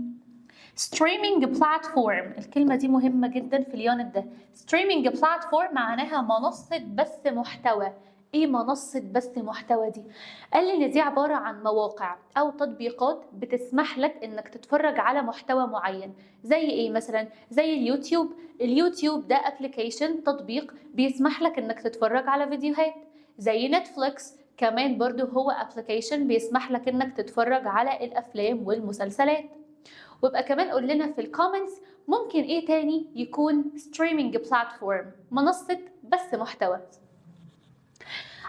streaming platform، الكلمة دي مهمة جدا في ال unit ده. streaming platform معناها منصة بث محتوى. ايه منصة بث محتوى دي؟ قال لي ان دي عبارة عن مواقع او تطبيقات بتسمح لك انك تتفرج على محتوى معين. زي ايه مثلا؟ زي اليوتيوب. اليوتيوب ده application، تطبيق بيسمح لك انك تتفرج على فيديوهات. زي نتفليكس كمان برضو هو application بيسمح لك انك تتفرج على الافلام والمسلسلات. ويبقى كمان قول لنا في ال comments ممكن ايه تاني يكون streaming platform، منصة بث محتوى.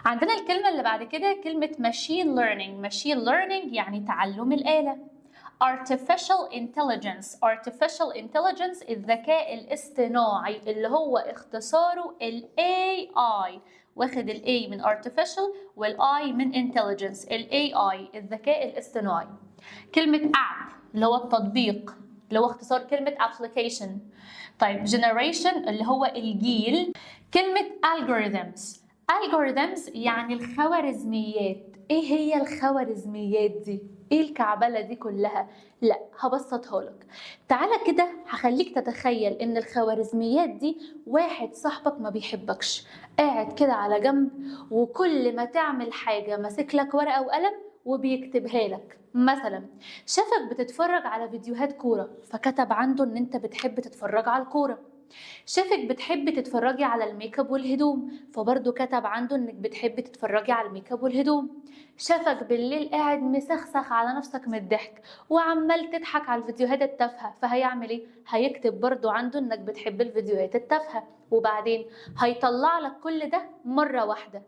عندنا الكلمة اللي بعد كده كلمة machine learning. machine learning يعني تعلم الآلة. artificial intelligence. artificial intelligence الذكاء الاصطناعي اللي هو اختصاره ال AI، واخد ال A من artificial وال I من intelligence، ال AI الذكاء الاصطناعي. كلمة app اللي هو التطبيق اللي هو اختصار كلمة application. طيب generation اللي هو الجيل. كلمة algorithms. algorithms يعني الخوارزميات. ايه هي الخوارزميات دي؟ ايه الكعبلة دي كلها؟ لا هبسطها لك. تعالى كده هخليك تتخيل ان الخوارزميات دي واحد صاحبك ما بيحبكش، قاعد كده على جنب، وكل ما تعمل حاجة ماسك لك ورقة وقلم وبيكتبها لك. مثلا شافك بتتفرج على فيديوهات كورة فكتب عنده ان انت بتحب تتفرج على الكورة. شافك بتحبي تتفرجي على الميك اب والهدوم فبرضه كتب عنده انك بتحبي تتفرجي على الميك اب والهدوم. شافك بالليل قاعد مسخسخ على نفسك من الضحك وعمال تضحك على الفيديوهات التافهة، فهيعمل ايه؟ هيكتب برضه عنده انك بتحب الفيديوهات التافهة. وبعدين هيطلع لك كل ده مرة واحدة.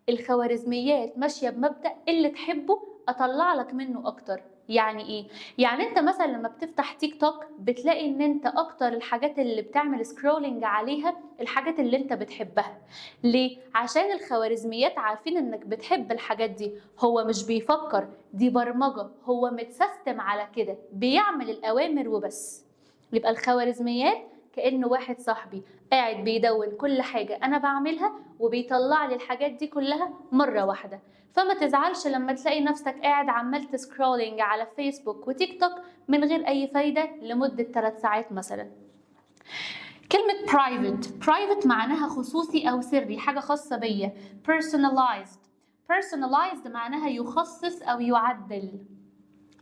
الخوارزميات ماشية بمبدأ اللي تحبه اطلع لك منه اكتر. يعني ايه؟ يعني انت مثلا لما بتفتح تيك توك بتلاقي ان انت اكتر الحاجات اللي بتعمل scrolling عليها الحاجات اللي انت بتحبها. ليه؟ عشان الخوارزميات عارفين انك بتحب الحاجات دي. هو مش بيفكر، دي برمجة، هو متسيستم على كده، بيعمل الاوامر وبس. يبقى الخوارزميات كأنه واحد صاحبي قاعد بيدون كل حاجة أنا بعملها وبيطلع لي الحاجات دي كلها مرة واحدة. فما تزعلش لما تلاقي نفسك قاعد عمال ت scrolling على فيسبوك وتيك توك من غير أي فايدة لمدة 3 ساعات مثلا. كلمة private، private معناها خصوصي أو سري، حاجة خاصة بيا. personalized، personalized معناها يخصص أو يعدل،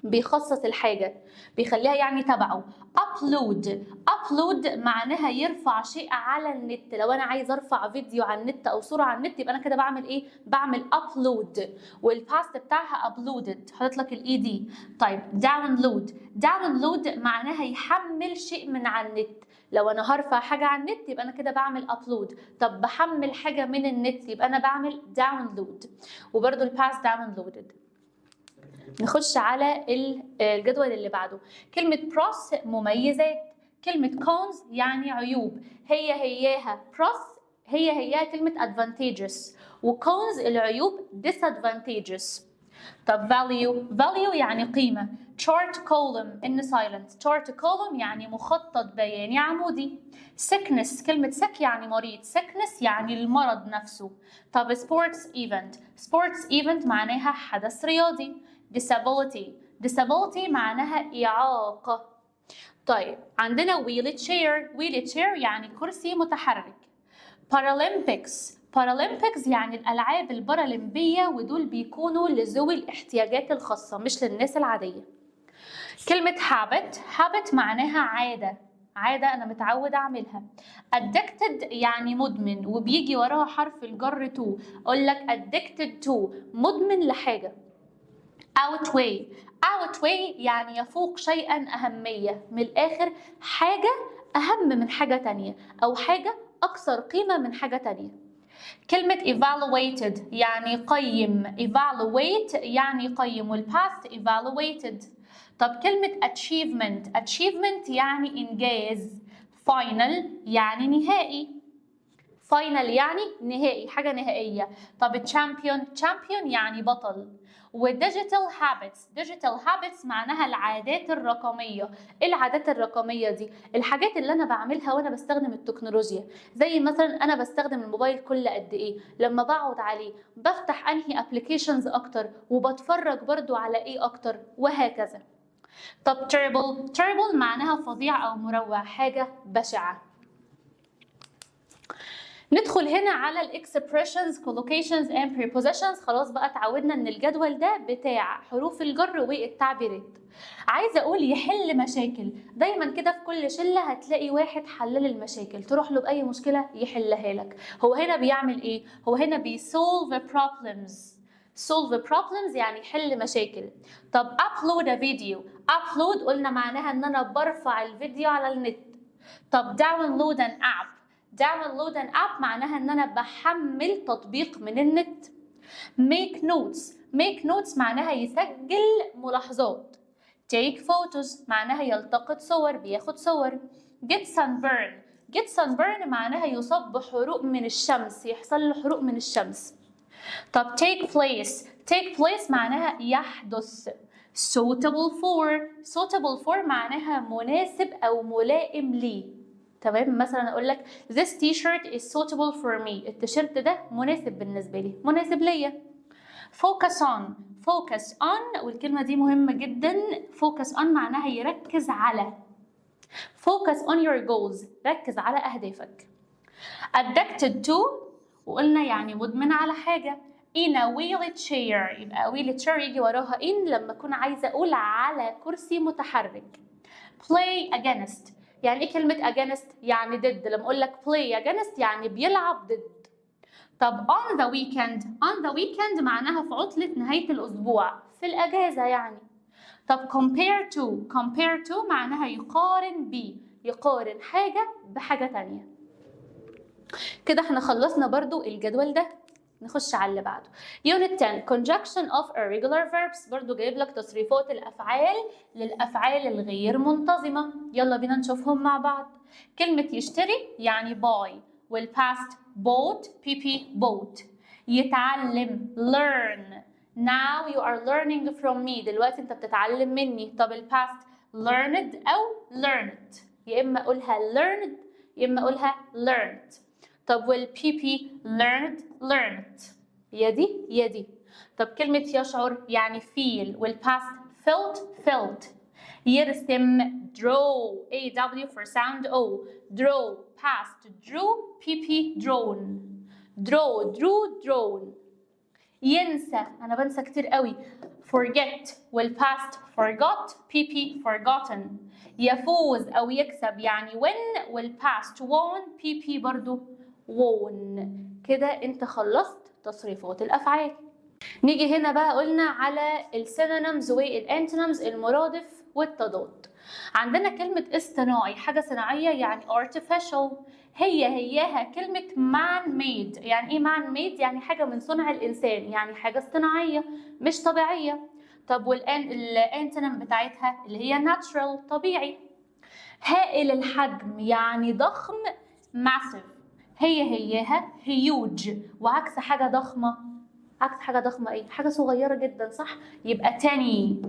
بيخصص الحاجة بيخليها يعني تبعه. upload، upload معناها يرفع شيء على النت. لو أنا عايز أرفع فيديو على النت أو صورة على النت يبقى أنا كده بعمل إيه؟ بعمل upload، وال past بتاعها uploaded، حاطط لك ال ed. طيب download، download معناها يحمل شيء من على النت. لو أنا هرفع حاجة على النت يبقى أنا كده بعمل upload. طب بحمل حاجة من النت يبقى أنا بعمل download، وبرده ال past downloaded. نخش على الجدول اللي بعده. كلمة pros مميزات، كلمة cons يعني عيوب. هي هياها pros، هي هياها كلمة advantages، و cons العيوب disadvantages. طب value، value يعني قيمة. chart column n silent، chart column يعني مخطط بياني عمودي. sickness، كلمة sick يعني مريض، sickness يعني المرض نفسه. طب sports event، sports event معناها حدث رياضي. disability، disability معناها إعاقة. طيب عندنا wheelchair، wheelchair يعني كرسي متحرك. Paralympics، Paralympics يعني الألعاب البارالمبية، ودول بيكونوا لذوي الاحتياجات الخاصة مش للناس العادية. كلمة habit، habit معناها عادة، عادة أنا متعود أعملها. addicted يعني مدمن، وبيجي وراها حرف الجر to، أقول لك addicted to مدمن لحاجة. outweigh، outweigh يعني يفوق شيئا أهمية، من الآخر حاجة أهم من حاجة تانية أو حاجة أكثر قيمة من حاجة تانية. كلمة evaluated يعني قيم، evaluate يعني قيم، وال past evaluated. طب كلمة achievement، achievement يعني إنجاز. final يعني نهائي، final يعني نهائي، حاجة نهائية. طب champion، champion يعني بطل. و digital habits، digital habits معناها العادات الرقمية. ايه العادات الرقمية دي؟ الحاجات اللي انا بعملها وانا بستخدم التكنولوجيا، زي مثلا انا بستخدم الموبايل كل قد ايه، لما بقعد عليه بفتح انهي applications اكتر، وبتفرج برضو على ايه اكتر، وهكذا. طب terrible، terrible معناها فظيع او مروع، حاجة بشعة. ندخل هنا على ال expressions، collocations and prepositions. خلاص بقى اتعودنا ان الجدول ده بتاع حروف الجر والتعبيرات. عايزه اقول يحل مشاكل، دايما كده في كل شله هتلاقي واحد حلال المشاكل، تروح له باي مشكله يحلها لك. هو هنا بيعمل ايه؟ هو هنا بي solve problems. solve problems يعني يحل مشاكل. طب upload a video، upload قلنا معناها ان انا برفع الفيديو على النت. طب download an app، download an app معناها ان انا بحمل تطبيق من النت. make notes، make notes معناها يسجل ملاحظات. take photos معناها يلتقط صور، بياخد صور. get sunburn، get sunburn معناها يصاب بحروق من الشمس، يحصل له حروق من الشمس. طب take place، take place معناها يحدث. suitable for، suitable for معناها مناسب أو ملائم لي. تمام، مثلا اقول لك this t-shirt is suitable for me، التيشيرت ده مناسب بالنسبه لي، مناسب ليا. focus on، focus on والكلمه دي مهمه جدا. focus on معناها يركز على. focus on your goals، ركز على اهدافك. addicted to وقلنا يعني مدمن على حاجه. in a wheelchair، يبقى wheelchair يجي وراها in لما اكون عايزه اقول على كرسي متحرك. play against، يعني ايه كلمة against؟ يعني ضد. لما اقول لك play against يعني بيلعب ضد. طب on the weekend، on the weekend معناها في عطلة نهاية الأسبوع، في الأجازة يعني. طب compare to، compare to معناها يقارن ب، يقارن حاجة بحاجة تانية. كده احنا خلصنا برضو الجدول ده. نخش على اللي بعده. Unit 10، conjugation of irregular verbs. برضو جايب لك تصريفات الافعال للافعال الغير منتظمه. يلا بينا نشوفهم مع بعض. كلمة يشتري يعني buy، وال past bought، pp bought. يتعلم learn، now you are learning from me، دلوقتي انت بتتعلم مني. طب ال past learned او learnt، يا اما اقولها learned يا اما اقولها learnt. طب وال pp learned، learnt، يا دي يا دي. طب كلمة يشعر يعني feel، وال past felt، felt. يرسم draw، A W for sound O، draw، past drew، pp drawn، draw، drew، drawn. ينسى، أنا بنسى كتير قوي، forget، وال past forgot، pp forgotten. يفوز أو يكسب يعني win، وال past won، pp برضو won. كده أنت خلصت تصريفات الأفعال. نيجي هنا بقى قلنا على ال synonyms وال antonyms، المرادف والتضاد. عندنا كلمة اصطناعي، حاجة صناعية يعني artificial، هي هياها كلمة man made. يعني ايه man made؟ يعني حاجة من صنع الإنسان، يعني حاجة اصطناعية مش طبيعية. طب وال antonym بتاعتها اللي هي natural، طبيعي. هائل الحجم يعني ضخم massive، هي هياها huge. وعكس حاجة ضخمة، عكس حاجة ضخمة ايه؟ حاجة صغيرة جدا، صح؟ يبقى tiny.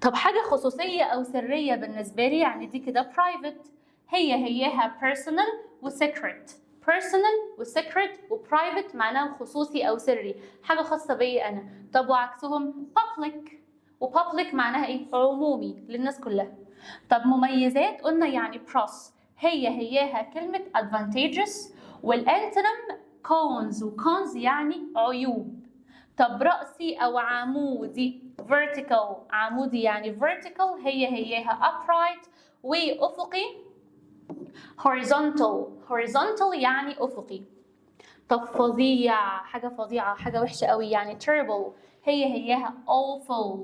طب حاجة خصوصية أو سرية بالنسبة لي، يعني دي كده private، هي هياها personal و secret. personal و secret و private معناهم خصوصي أو سري، حاجة خاصة بيا أنا. طب وعكسهم public، و public معناها إيه؟ عمومي للناس كلها. طب مميزات قلنا يعني pros، هي هياها كلمة advantages، وال antonym cons، و cons يعني عيوب. طب رأسي أو عمودي vertical، عمودي يعني vertical، هي هياها upright. وأفقي horizontal، horizontal يعني أفقي. طب فظيع، حاجة فظيعة، حاجة وحشة قوي يعني terrible، هي هياها awful.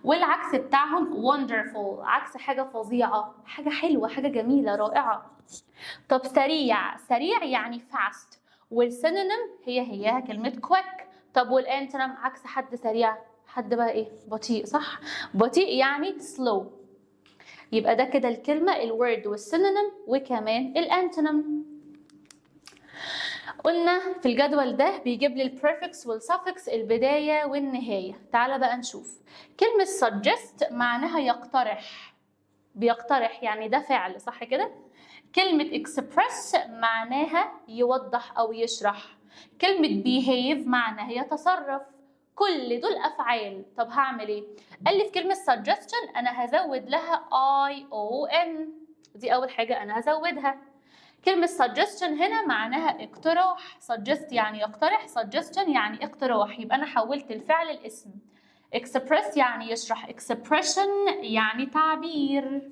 والعكس بتاعهم wonderful، عكس حاجة فظيعة حاجة حلوة، حاجة جميلة رائعة. طب سريع، سريع يعني fast، وال synonym هي هياها كلمة quick. طب وال antonym عكس حد سريع، حد بقى ايه؟ بطيء، صح؟ بطيء يعني slow. يبقى ده كده الكلمة ال word وال synonym وكمان ال antonym. قلنا في الجدول ده بيجيب لي ال prefix وال suffix، البداية والنهاية. تعالى بقى نشوف كلمة suggest معناها يقترح، بيقترح يعني ده فعل، صح كده؟ كلمة express معناها يوضح أو يشرح. كلمة behave معناها يتصرف. كل دول أفعال. طب هعمل إيه؟ قال لي في كلمة suggestion أنا هزود لها I O N، دي أول حاجة أنا هزودها. كلمة suggestion هنا معناها اقتراح، suggest يعني يقترح، suggestion يعني اقتراح، يبقى أنا حولت الفعل الاسم. express يعني يشرح، expression يعني تعبير،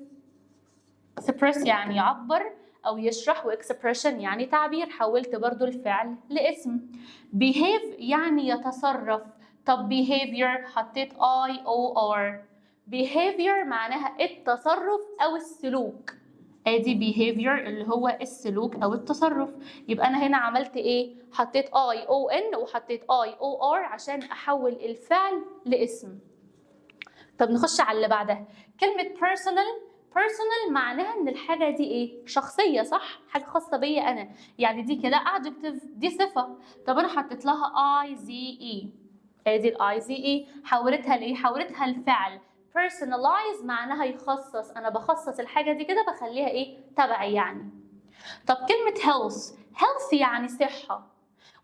express يعني يعبر أو يشرح، و expression يعني تعبير، حولت برضو الفعل لاسم. behave يعني يتصرف. طب behavior حطيت I O R، behavior معناها التصرف أو السلوك. ادي behavior اللي هو السلوك او التصرف. يبقى انا هنا عملت ايه؟ حطيت I O N وحطيت I O R عشان احول الفعل لاسم. طب نخش على اللي بعدها. كلمة personal، personal معناها ان الحاجة دي ايه؟ شخصية، صح؟ حاجة خاصة بيا انا، يعني دي كده adjective، دي صفة. طب انا حطيت لها I Z E، ادي ال I Z E، حولتها لايه؟ حولتها لفعل. personalize معناها يخصص، انا بخصص الحاجة دي كده بخليها ايه؟ تبعي يعني. طب كلمة health، health يعني صحة،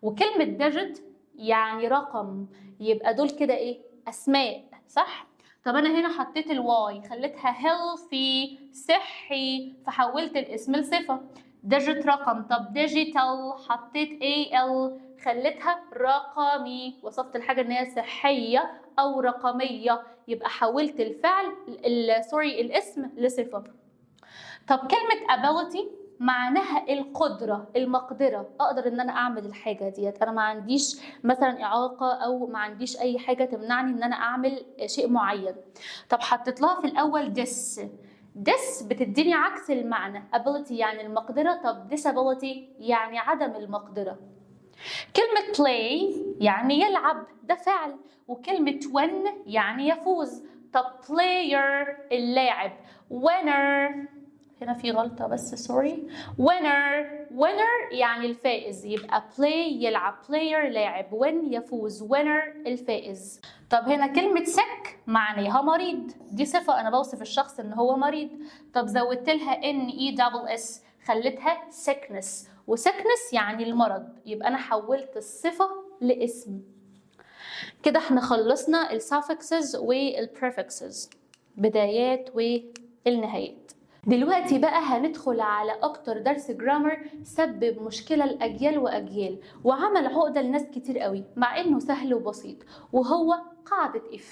وكلمة digit يعني رقم، يبقى دول كده ايه؟ اسماء، صح؟ طب انا هنا حطيت ال Y خليتها healthy، صحي، فحولت الاسم لصفة. digit رقم، طب digital حطيت A L خليتها رقمي، وصفت الحاجة ان هي صحية او رقمية، يبقى حولت الفعل، sorry، الاسم لصفة. طب كلمة ability معناها القدرة، المقدرة، أقدر إن أنا أعمل الحاجة ديت، أنا ما عنديش مثلا إعاقة أو ما عنديش أي حاجة تمنعني إن أنا أعمل شيء معين. طب حطيت لها في الأول dis، dis بتديني عكس المعنى، ability يعني المقدرة، طب disability يعني عدم المقدرة. كلمة play يعني يلعب، ده فعل، وكلمة win يعني يفوز. طب player اللاعب، winner هنا في غلطة بس sorry، winner، winner يعني الفائز. يبقى play يلعب، player لاعب، win يفوز، winner الفائز. طب هنا كلمة sick معناها مريض، دي صفة، أنا بوصف الشخص إن هو مريض. طب زودت لها n e double s خليتها sickness، و sickness يعني المرض. يبقى أنا حولت الصفة لاسم. كده احنا خلصنا ال suffixes وال prefixes، بدايات والنهايات. دلوقتي بقى هندخل على أكتر درس grammar سبب مشكلة لأجيال وأجيال وعمل عقدة لناس كتير قوي، مع إنه سهل وبسيط، وهو قاعدة if.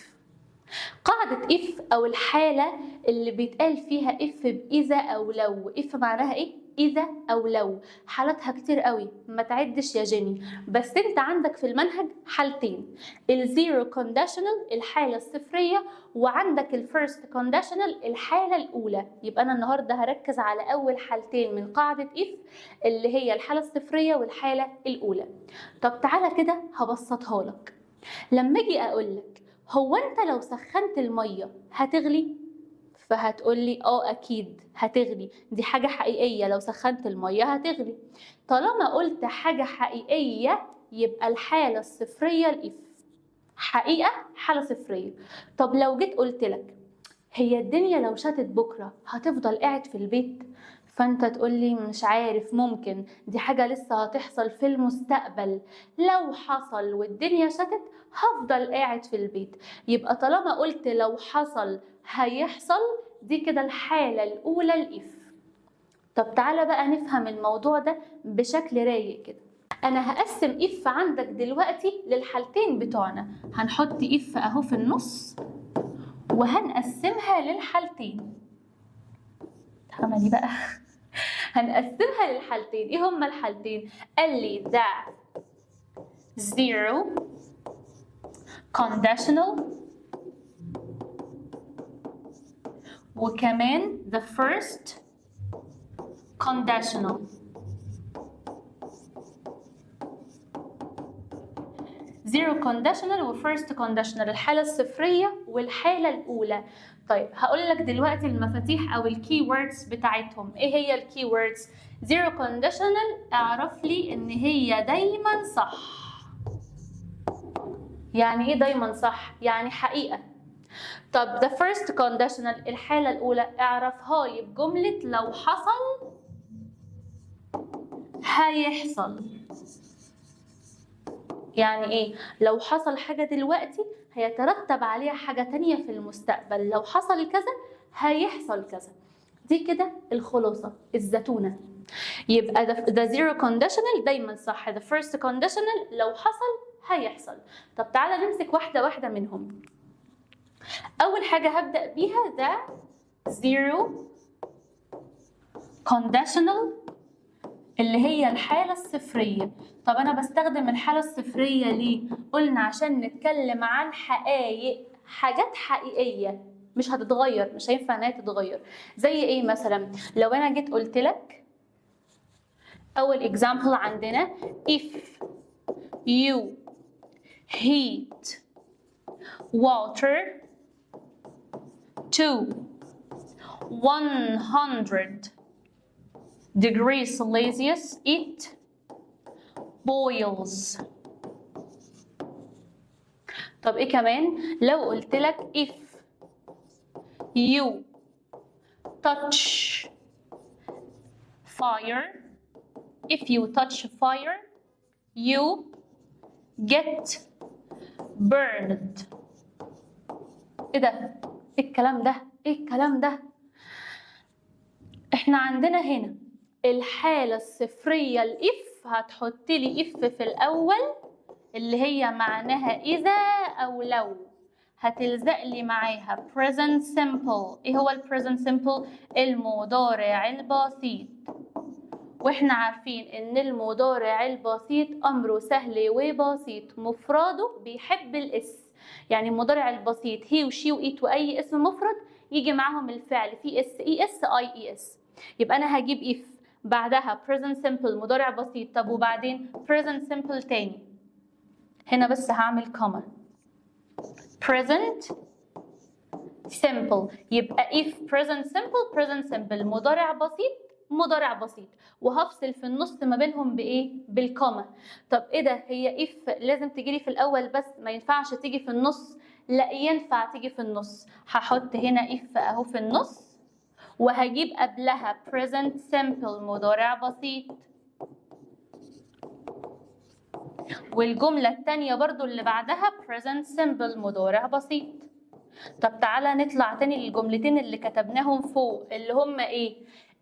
قاعدة if أو الحالة اللي بيتقال فيها if بإذا أو لو. if معناها إيه؟ إذا أو لو. حالاتها كتير قوي، ما تعدش يا جيني، بس أنت عندك في المنهج حالتين: ال zero conditional الحالة الصفرية، وعندك ال first conditional الحالة الأولى. يبقى أنا النهاردة هركز على أول حالتين من قاعدة if، اللي هي الحالة الصفرية والحالة الأولى. طب تعالى كده هبسطها لك. لما أجي أقول لك هو أنت لو سخنت المية هتغلي؟ فهتقولي اه اكيد هتغلي، دي حاجة حقيقية، لو سخنت المية هتغلي. طالما قلت حاجة حقيقية يبقى الحالة الصفرية ال if، حقيقة، حالة صفرية. طب لو جيت قلت لك هي الدنيا لو شتت بكرة هتفضل قاعد في البيت؟ فانت تقولي مش عارف، ممكن، دي حاجة لسه هتحصل في المستقبل، لو حصل والدنيا شتت هفضل قاعد في البيت. يبقى طالما قلت لو حصل هيحصل، دي كده الحالة الأولى ال if. طب تعالى بقى نفهم الموضوع ده بشكل رايق كده. أنا هقسم if عندك دلوقتي للحالتين بتوعنا. هنحط if أهو في النص وهنقسمها للحالتين. عملي بقى، هنقسمها للحالتين. ايه هما الحالتين؟ قال لي the zero conditional وكمان the first conditional. zero conditional و first conditional، الحالة الصفرية والحالة الأولى. طيب هقول لك دلوقتي المفاتيح أو ال key words بتاعتهم. إيه هي ال key words؟ zero conditional اعرف لي إن هي دايما صح. يعني إيه دايما صح؟ يعني حقيقة. طب the first conditional الحالة الأولى اعرفها لي بجملة لو حصل هيحصل. يعني إيه؟ لو حصل حاجة دلوقتي هيترتب عليها حاجة تانية في المستقبل، لو حصل كذا هيحصل كذا. دي كده الخلاصة الزتونة. يبقى the zero conditional دايما صح، the first conditional لو حصل هيحصل. طب تعالى نمسك واحدة واحدة منهم. أول حاجة هبدأ بيها the zero conditional اللي هي الحالة الصفرية. طب أنا بستخدم الحالة الصفرية ليه؟ قلنا عشان نتكلم عن حقائق، حاجات حقيقية مش هتتغير، مش هينفع إنها تتغير. زي إيه مثلا؟ لو أنا جيت قلت لك أول example عندنا if you heat water to 100 degrees Celsius it boils. طب ايه كمان؟ لو قلت لك if you touch fire, if you touch fire you get burned. ايه ده؟ ايه الكلام ده؟ ايه الكلام ده؟ احنا عندنا هنا الحالة الصفرية ال if، هتحط لي if في الأول اللي هي معناها إذا أو لو، هتلزق لي معاها present simple. إيه هو ال present simple؟ المضارع البسيط. وإحنا عارفين إن المضارع البسيط أمره سهل وبسيط، مفرده بيحب ال s، يعني المضارع البسيط he و she و it وأي اسم مفرد يجي معاهم الفعل في s، es، ies. يبقى أنا هجيب if بعدها present simple مضارع بسيط. طب وبعدين present simple تاني. هنا بس هعمل comma، present simple. يبقى if present simple present simple، مضارع بسيط مضارع بسيط، وهفصل في النص ما بينهم بايه؟ بال comma. طب ايه ده؟ هي if لازم تجيلي في الاول بس، ما ينفعش تيجي في النص؟ لا، ينفع تيجي في النص. هحط هنا if اهو في النص، وهجيب قبلها present simple مضارع بسيط، والجملة التانية برضو اللي بعدها present simple مضارع بسيط. طب تعالى نطلع تاني للجملتين اللي كتبناهم فوق، اللي هم ايه؟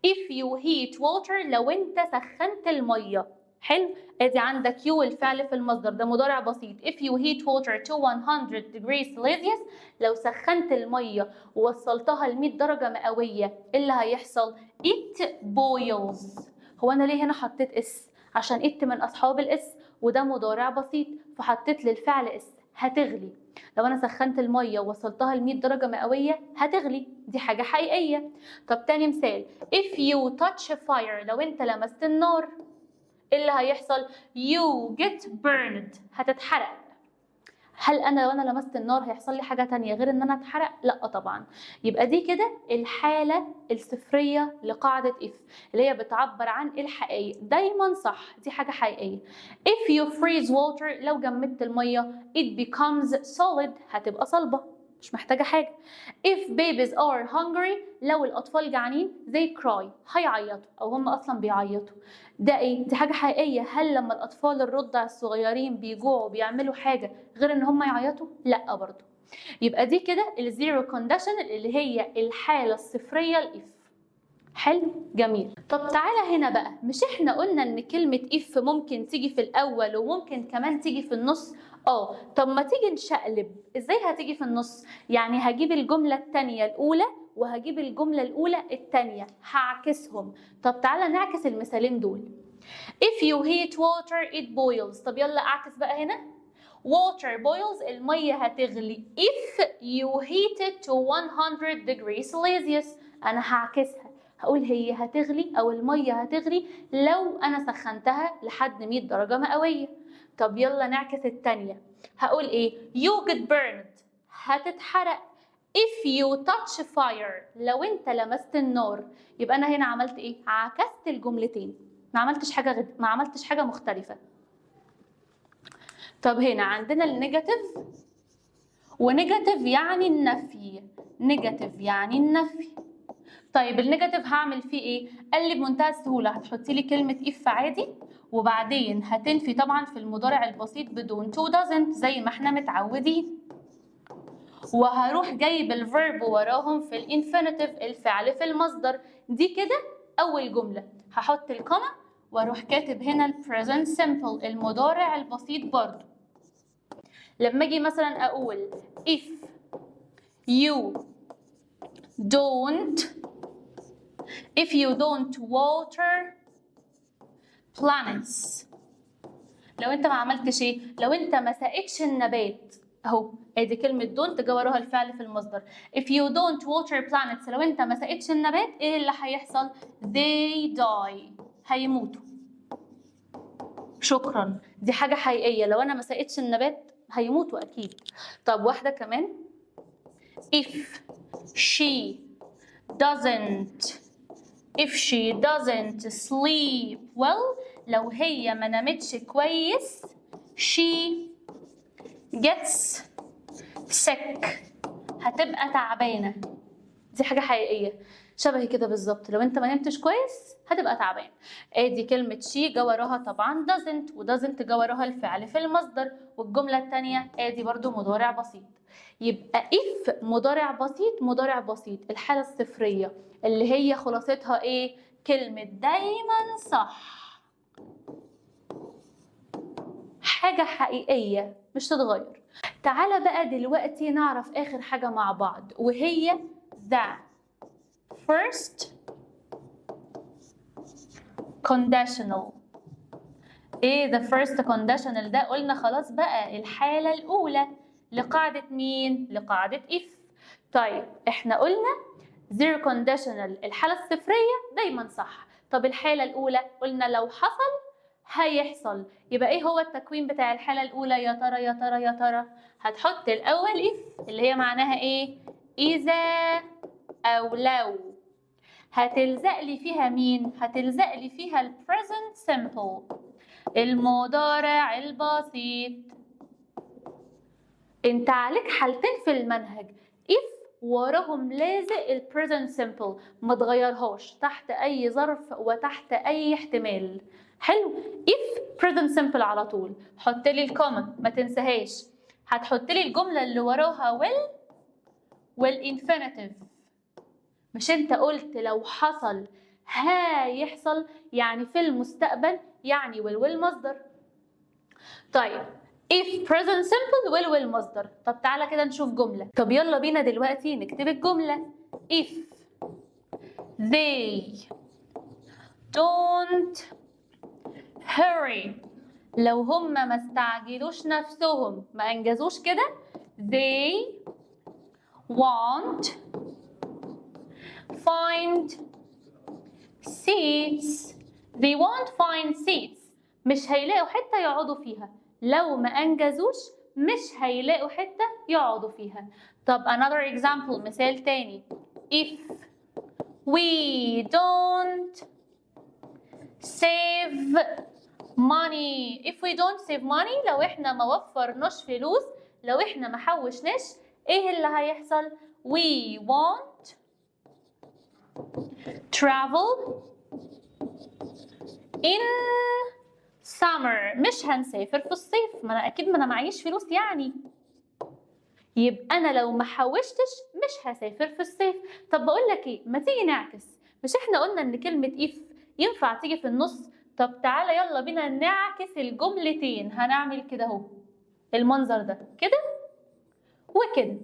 if you heat water، لو انت سخنت المية. حلو، ادي عندك you الفعل في المصدر، ده مضارع بسيط. if you heat water to 100 degrees Celsius، لو سخنت المية ووصلتها ل 100 درجة مئوية، ايه اللي هيحصل؟ it boils. هو انا ليه هنا حطيت s؟ عشان it من اصحاب ال s، وده مضارع بسيط، فحطيت للفعل s. هتغلي. لو انا سخنت المية ووصلتها ل 100 درجه مئوية هتغلي، دي حاجة حقيقيه. طب تاني مثال، if you touch fire، لو انت لمست النار، ايه اللي هيحصل؟ you get burned، هتتحرق. هل انا لو انا لمست النار هيحصل لي حاجة تانية غير ان انا اتحرق؟ لا طبعا. يبقى دي كده الحالة الصفريه لقاعدة if، اللي هي بتعبر عن الحقائق، دايما صح، دي حاجة حقيقيه. if you freeze water، لو جمدت المية it becomes solid، هتبقى صلبه، مش محتاجه حاجة. if babies are hungry، لو الاطفال جعانين they cry، هيعيطوا او هم اصلا بيعيطوا. ده ايه؟ دي حاجة حقيقيه. هل لما الاطفال الرضع الصغيرين بيجوعوا بيعملوا حاجة غير ان هم يعيطوا؟ لا برضو. يبقى دي كده ال zero condition اللي هي الحالة الصفريه ل if. حلو، جميل. طب تعالى هنا بقى، مش احنا قلنا ان كلمة if ممكن تيجي في الاول وممكن كمان تيجي في النص؟ طب ما تيجي نشقلب. ازاي هتيجي في النص؟ يعني هجيب الجملة الثانية الاولى وهجيب الجملة الاولى الثانية، هعكسهم. طب تعالى نعكس المثالين دول. if you heat water it boils. طب يلا اعكس بقى هنا، water boils، المية هتغلي if you heat it to 100 degrees Celsius. انا هعكسها، هقول هي هتغلي او المية هتغلي لو انا سخنتها لحد 100 درجة مئوية. طب يلا نعكس التانية، هقول ايه؟ you get burned، هتتحرق if you touch fire، لو انت لمست النار. يبقى انا هنا عملت ايه؟ عكست الجملتين، ما عملتش حاجة غد... ما عملتش حاجة مختلفة. طب هنا عندنا ال negative، و negative يعني النفي، negative يعني النفي. طيب ال negative هعمل فيه ايه؟ قال لي بمنتهى السهولة هتحطي لي كلمة if عادي، وبعدين هتنفي طبعا في المضارع البسيط ب don't و doesn't زي ما احنا متعودين، وهروح جايب ال verb وراهم في ال infinitive، الفعل في المصدر. دي كده اول جملة. هحط ال comma واروح كاتب هنا ال present simple المضارع البسيط برضو. لما اجي مثلا اقول if you don't water plants، لو انت ما عملتش ايه؟ لو انت ما سقيتش النبات. اهو ادي كلمة don't جا وراها الفعل في المصدر. if you don't water plants، لو انت ما سقيتش النبات، ايه اللي هيحصل؟ they die، هيموتوا. شكرا، دي حاجة حقيقية، لو انا ما سقيتش النبات هيموتوا اكيد. طب واحدة كمان، if she doesn't sleep well، لو هي ما نامتش كويس she gets sick، هتبقى تعبانة. دي حاجة حقيقية شبه كده بالظبط، لو انت ما نمتش كويس هتبقى تعبان. ادي كلمة she جا وراها طبعا doesn't، و doesn't جا وراها الفعل في المصدر، والجملة التانية ادي برضو مضارع بسيط. يبقى if مضارع بسيط مضارع بسيط، الحالة الصفرية اللي هي خلاصتها ايه؟ كلمة دايما صح، حاجة حقيقية مش تتغير. تعالى بقى دلوقتي نعرف آخر حاجة مع بعض، وهي the first conditional. ايه the first conditional ده؟ قلنا خلاص بقى الحالة الأولى لقاعدة مين؟ لقاعدة if. طيب احنا قلنا zero conditional الحالة الصفرية دايما صح. طب الحالة الأولى قلنا لو حصل هيحصل، يبقى ايه هو التكوين بتاع الحالة الأولى؟ يا ترى يا ترى يا ترى هتحط الأول if اللي هي معناها ايه؟ إذا أو لو. هتلزق لي فيها مين؟ هتلزق لي فيها ال present simple، المضارع البسيط. انت عليك حالتين في المنهج، if وراهم لازق ال present simple، ما تغيرهاش تحت اي ظرف وتحت اي احتمال. حلو، if present simple على طول. حط لي ال comma ما تنساهاش. هتحط لي الجملة اللي وراها will وال infinitive. مش انت قلت لو حصل هيحصل، يعني في المستقبل، يعني will والمصدر. طيب if present simple will والمصدر. طب تعالى كده نشوف جملة. طب يلا بينا دلوقتي نكتب الجملة. if they don't hurry، لو هم ما استعجلوش نفسهم، ما انجزوش كده، they won't find seats. they won't find seats، مش هيلاقوا حتة يقعدوا فيها. لو ما أنجزوش مش هيلاقوا حتة يقعدوا فيها. طب another example، مثال تاني. if we don't save money، if we don't save money، لو احنا ما وفرناش فلوس، لو احنا ما حوشناش، ايه اللي هيحصل؟ we won't travel in summer، مش هنسافر في الصيف. ما انا اكيد ما انا معيش فلوس يعني، يبقى انا لو ما حوشتش مش هسافر في الصيف. طب بقول لك ايه، ما تيجي نعكس. مش احنا قلنا ان كلمة if ينفع تيجي في النص؟ طب تعالى يلا بينا نعكس الجملتين. هنعمل كده اهو، المنظر ده كده وكده.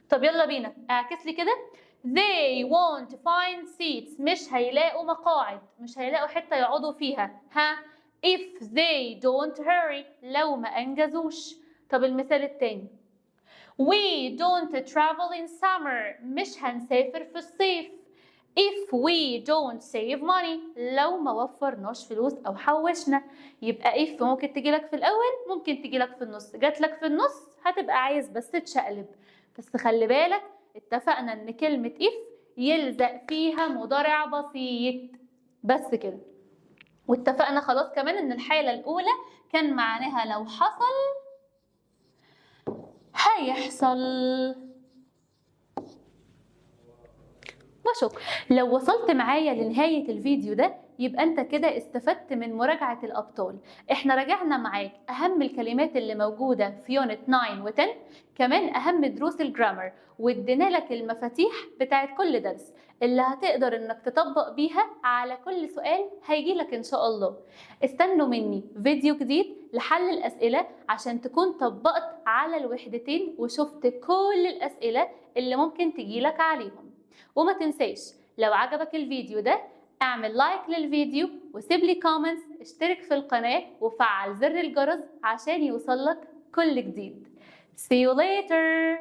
طب يلا بينا، اعكس لي كده. they won't find seats، مش هيلاقوا مقاعد، مش هيلاقوا حتة يقعدوا فيها، ها، if they don't hurry، لو ما أنجزوش. طب المثال التاني، we don't travel in summer، مش هنسافر في الصيف، if we don't save money، لو ما وفرناش فلوس أو حوشنا. يبقى if ممكن تجيلك في الأول، ممكن تجيلك في النص. جاتلك في النص هتبقى عايز بس تشقلب. بس خلي بالك، اتفقنا ان كلمة if يلزق فيها مضارع بسيط بس كده. واتفقنا خلاص كمان ان الحالة الأولى كان معناها لو حصل هيحصل. وشكرا. لو وصلت معايا لنهاية الفيديو ده يبقى انت كده استفدت من مراجعة الأبطال. احنا راجعنا معاك أهم الكلمات اللي موجودة في unit 9 و10، كمان أهم دروس ال grammar، وادينا لك المفاتيح بتاعت كل درس اللي هتقدر انك تطبق بيها على كل سؤال هيجي لك ان شاء الله. استنوا مني فيديو جديد لحل الأسئلة عشان تكون طبقت على الوحدتين وشفت كل الأسئلة اللي ممكن تجيلك عليهم. وما تنساش لو عجبك الفيديو ده اعمل like للفيديو وسيب لي comments، اشترك في القناة وفعل زر الجرس عشان يوصلك كل جديد. See you later.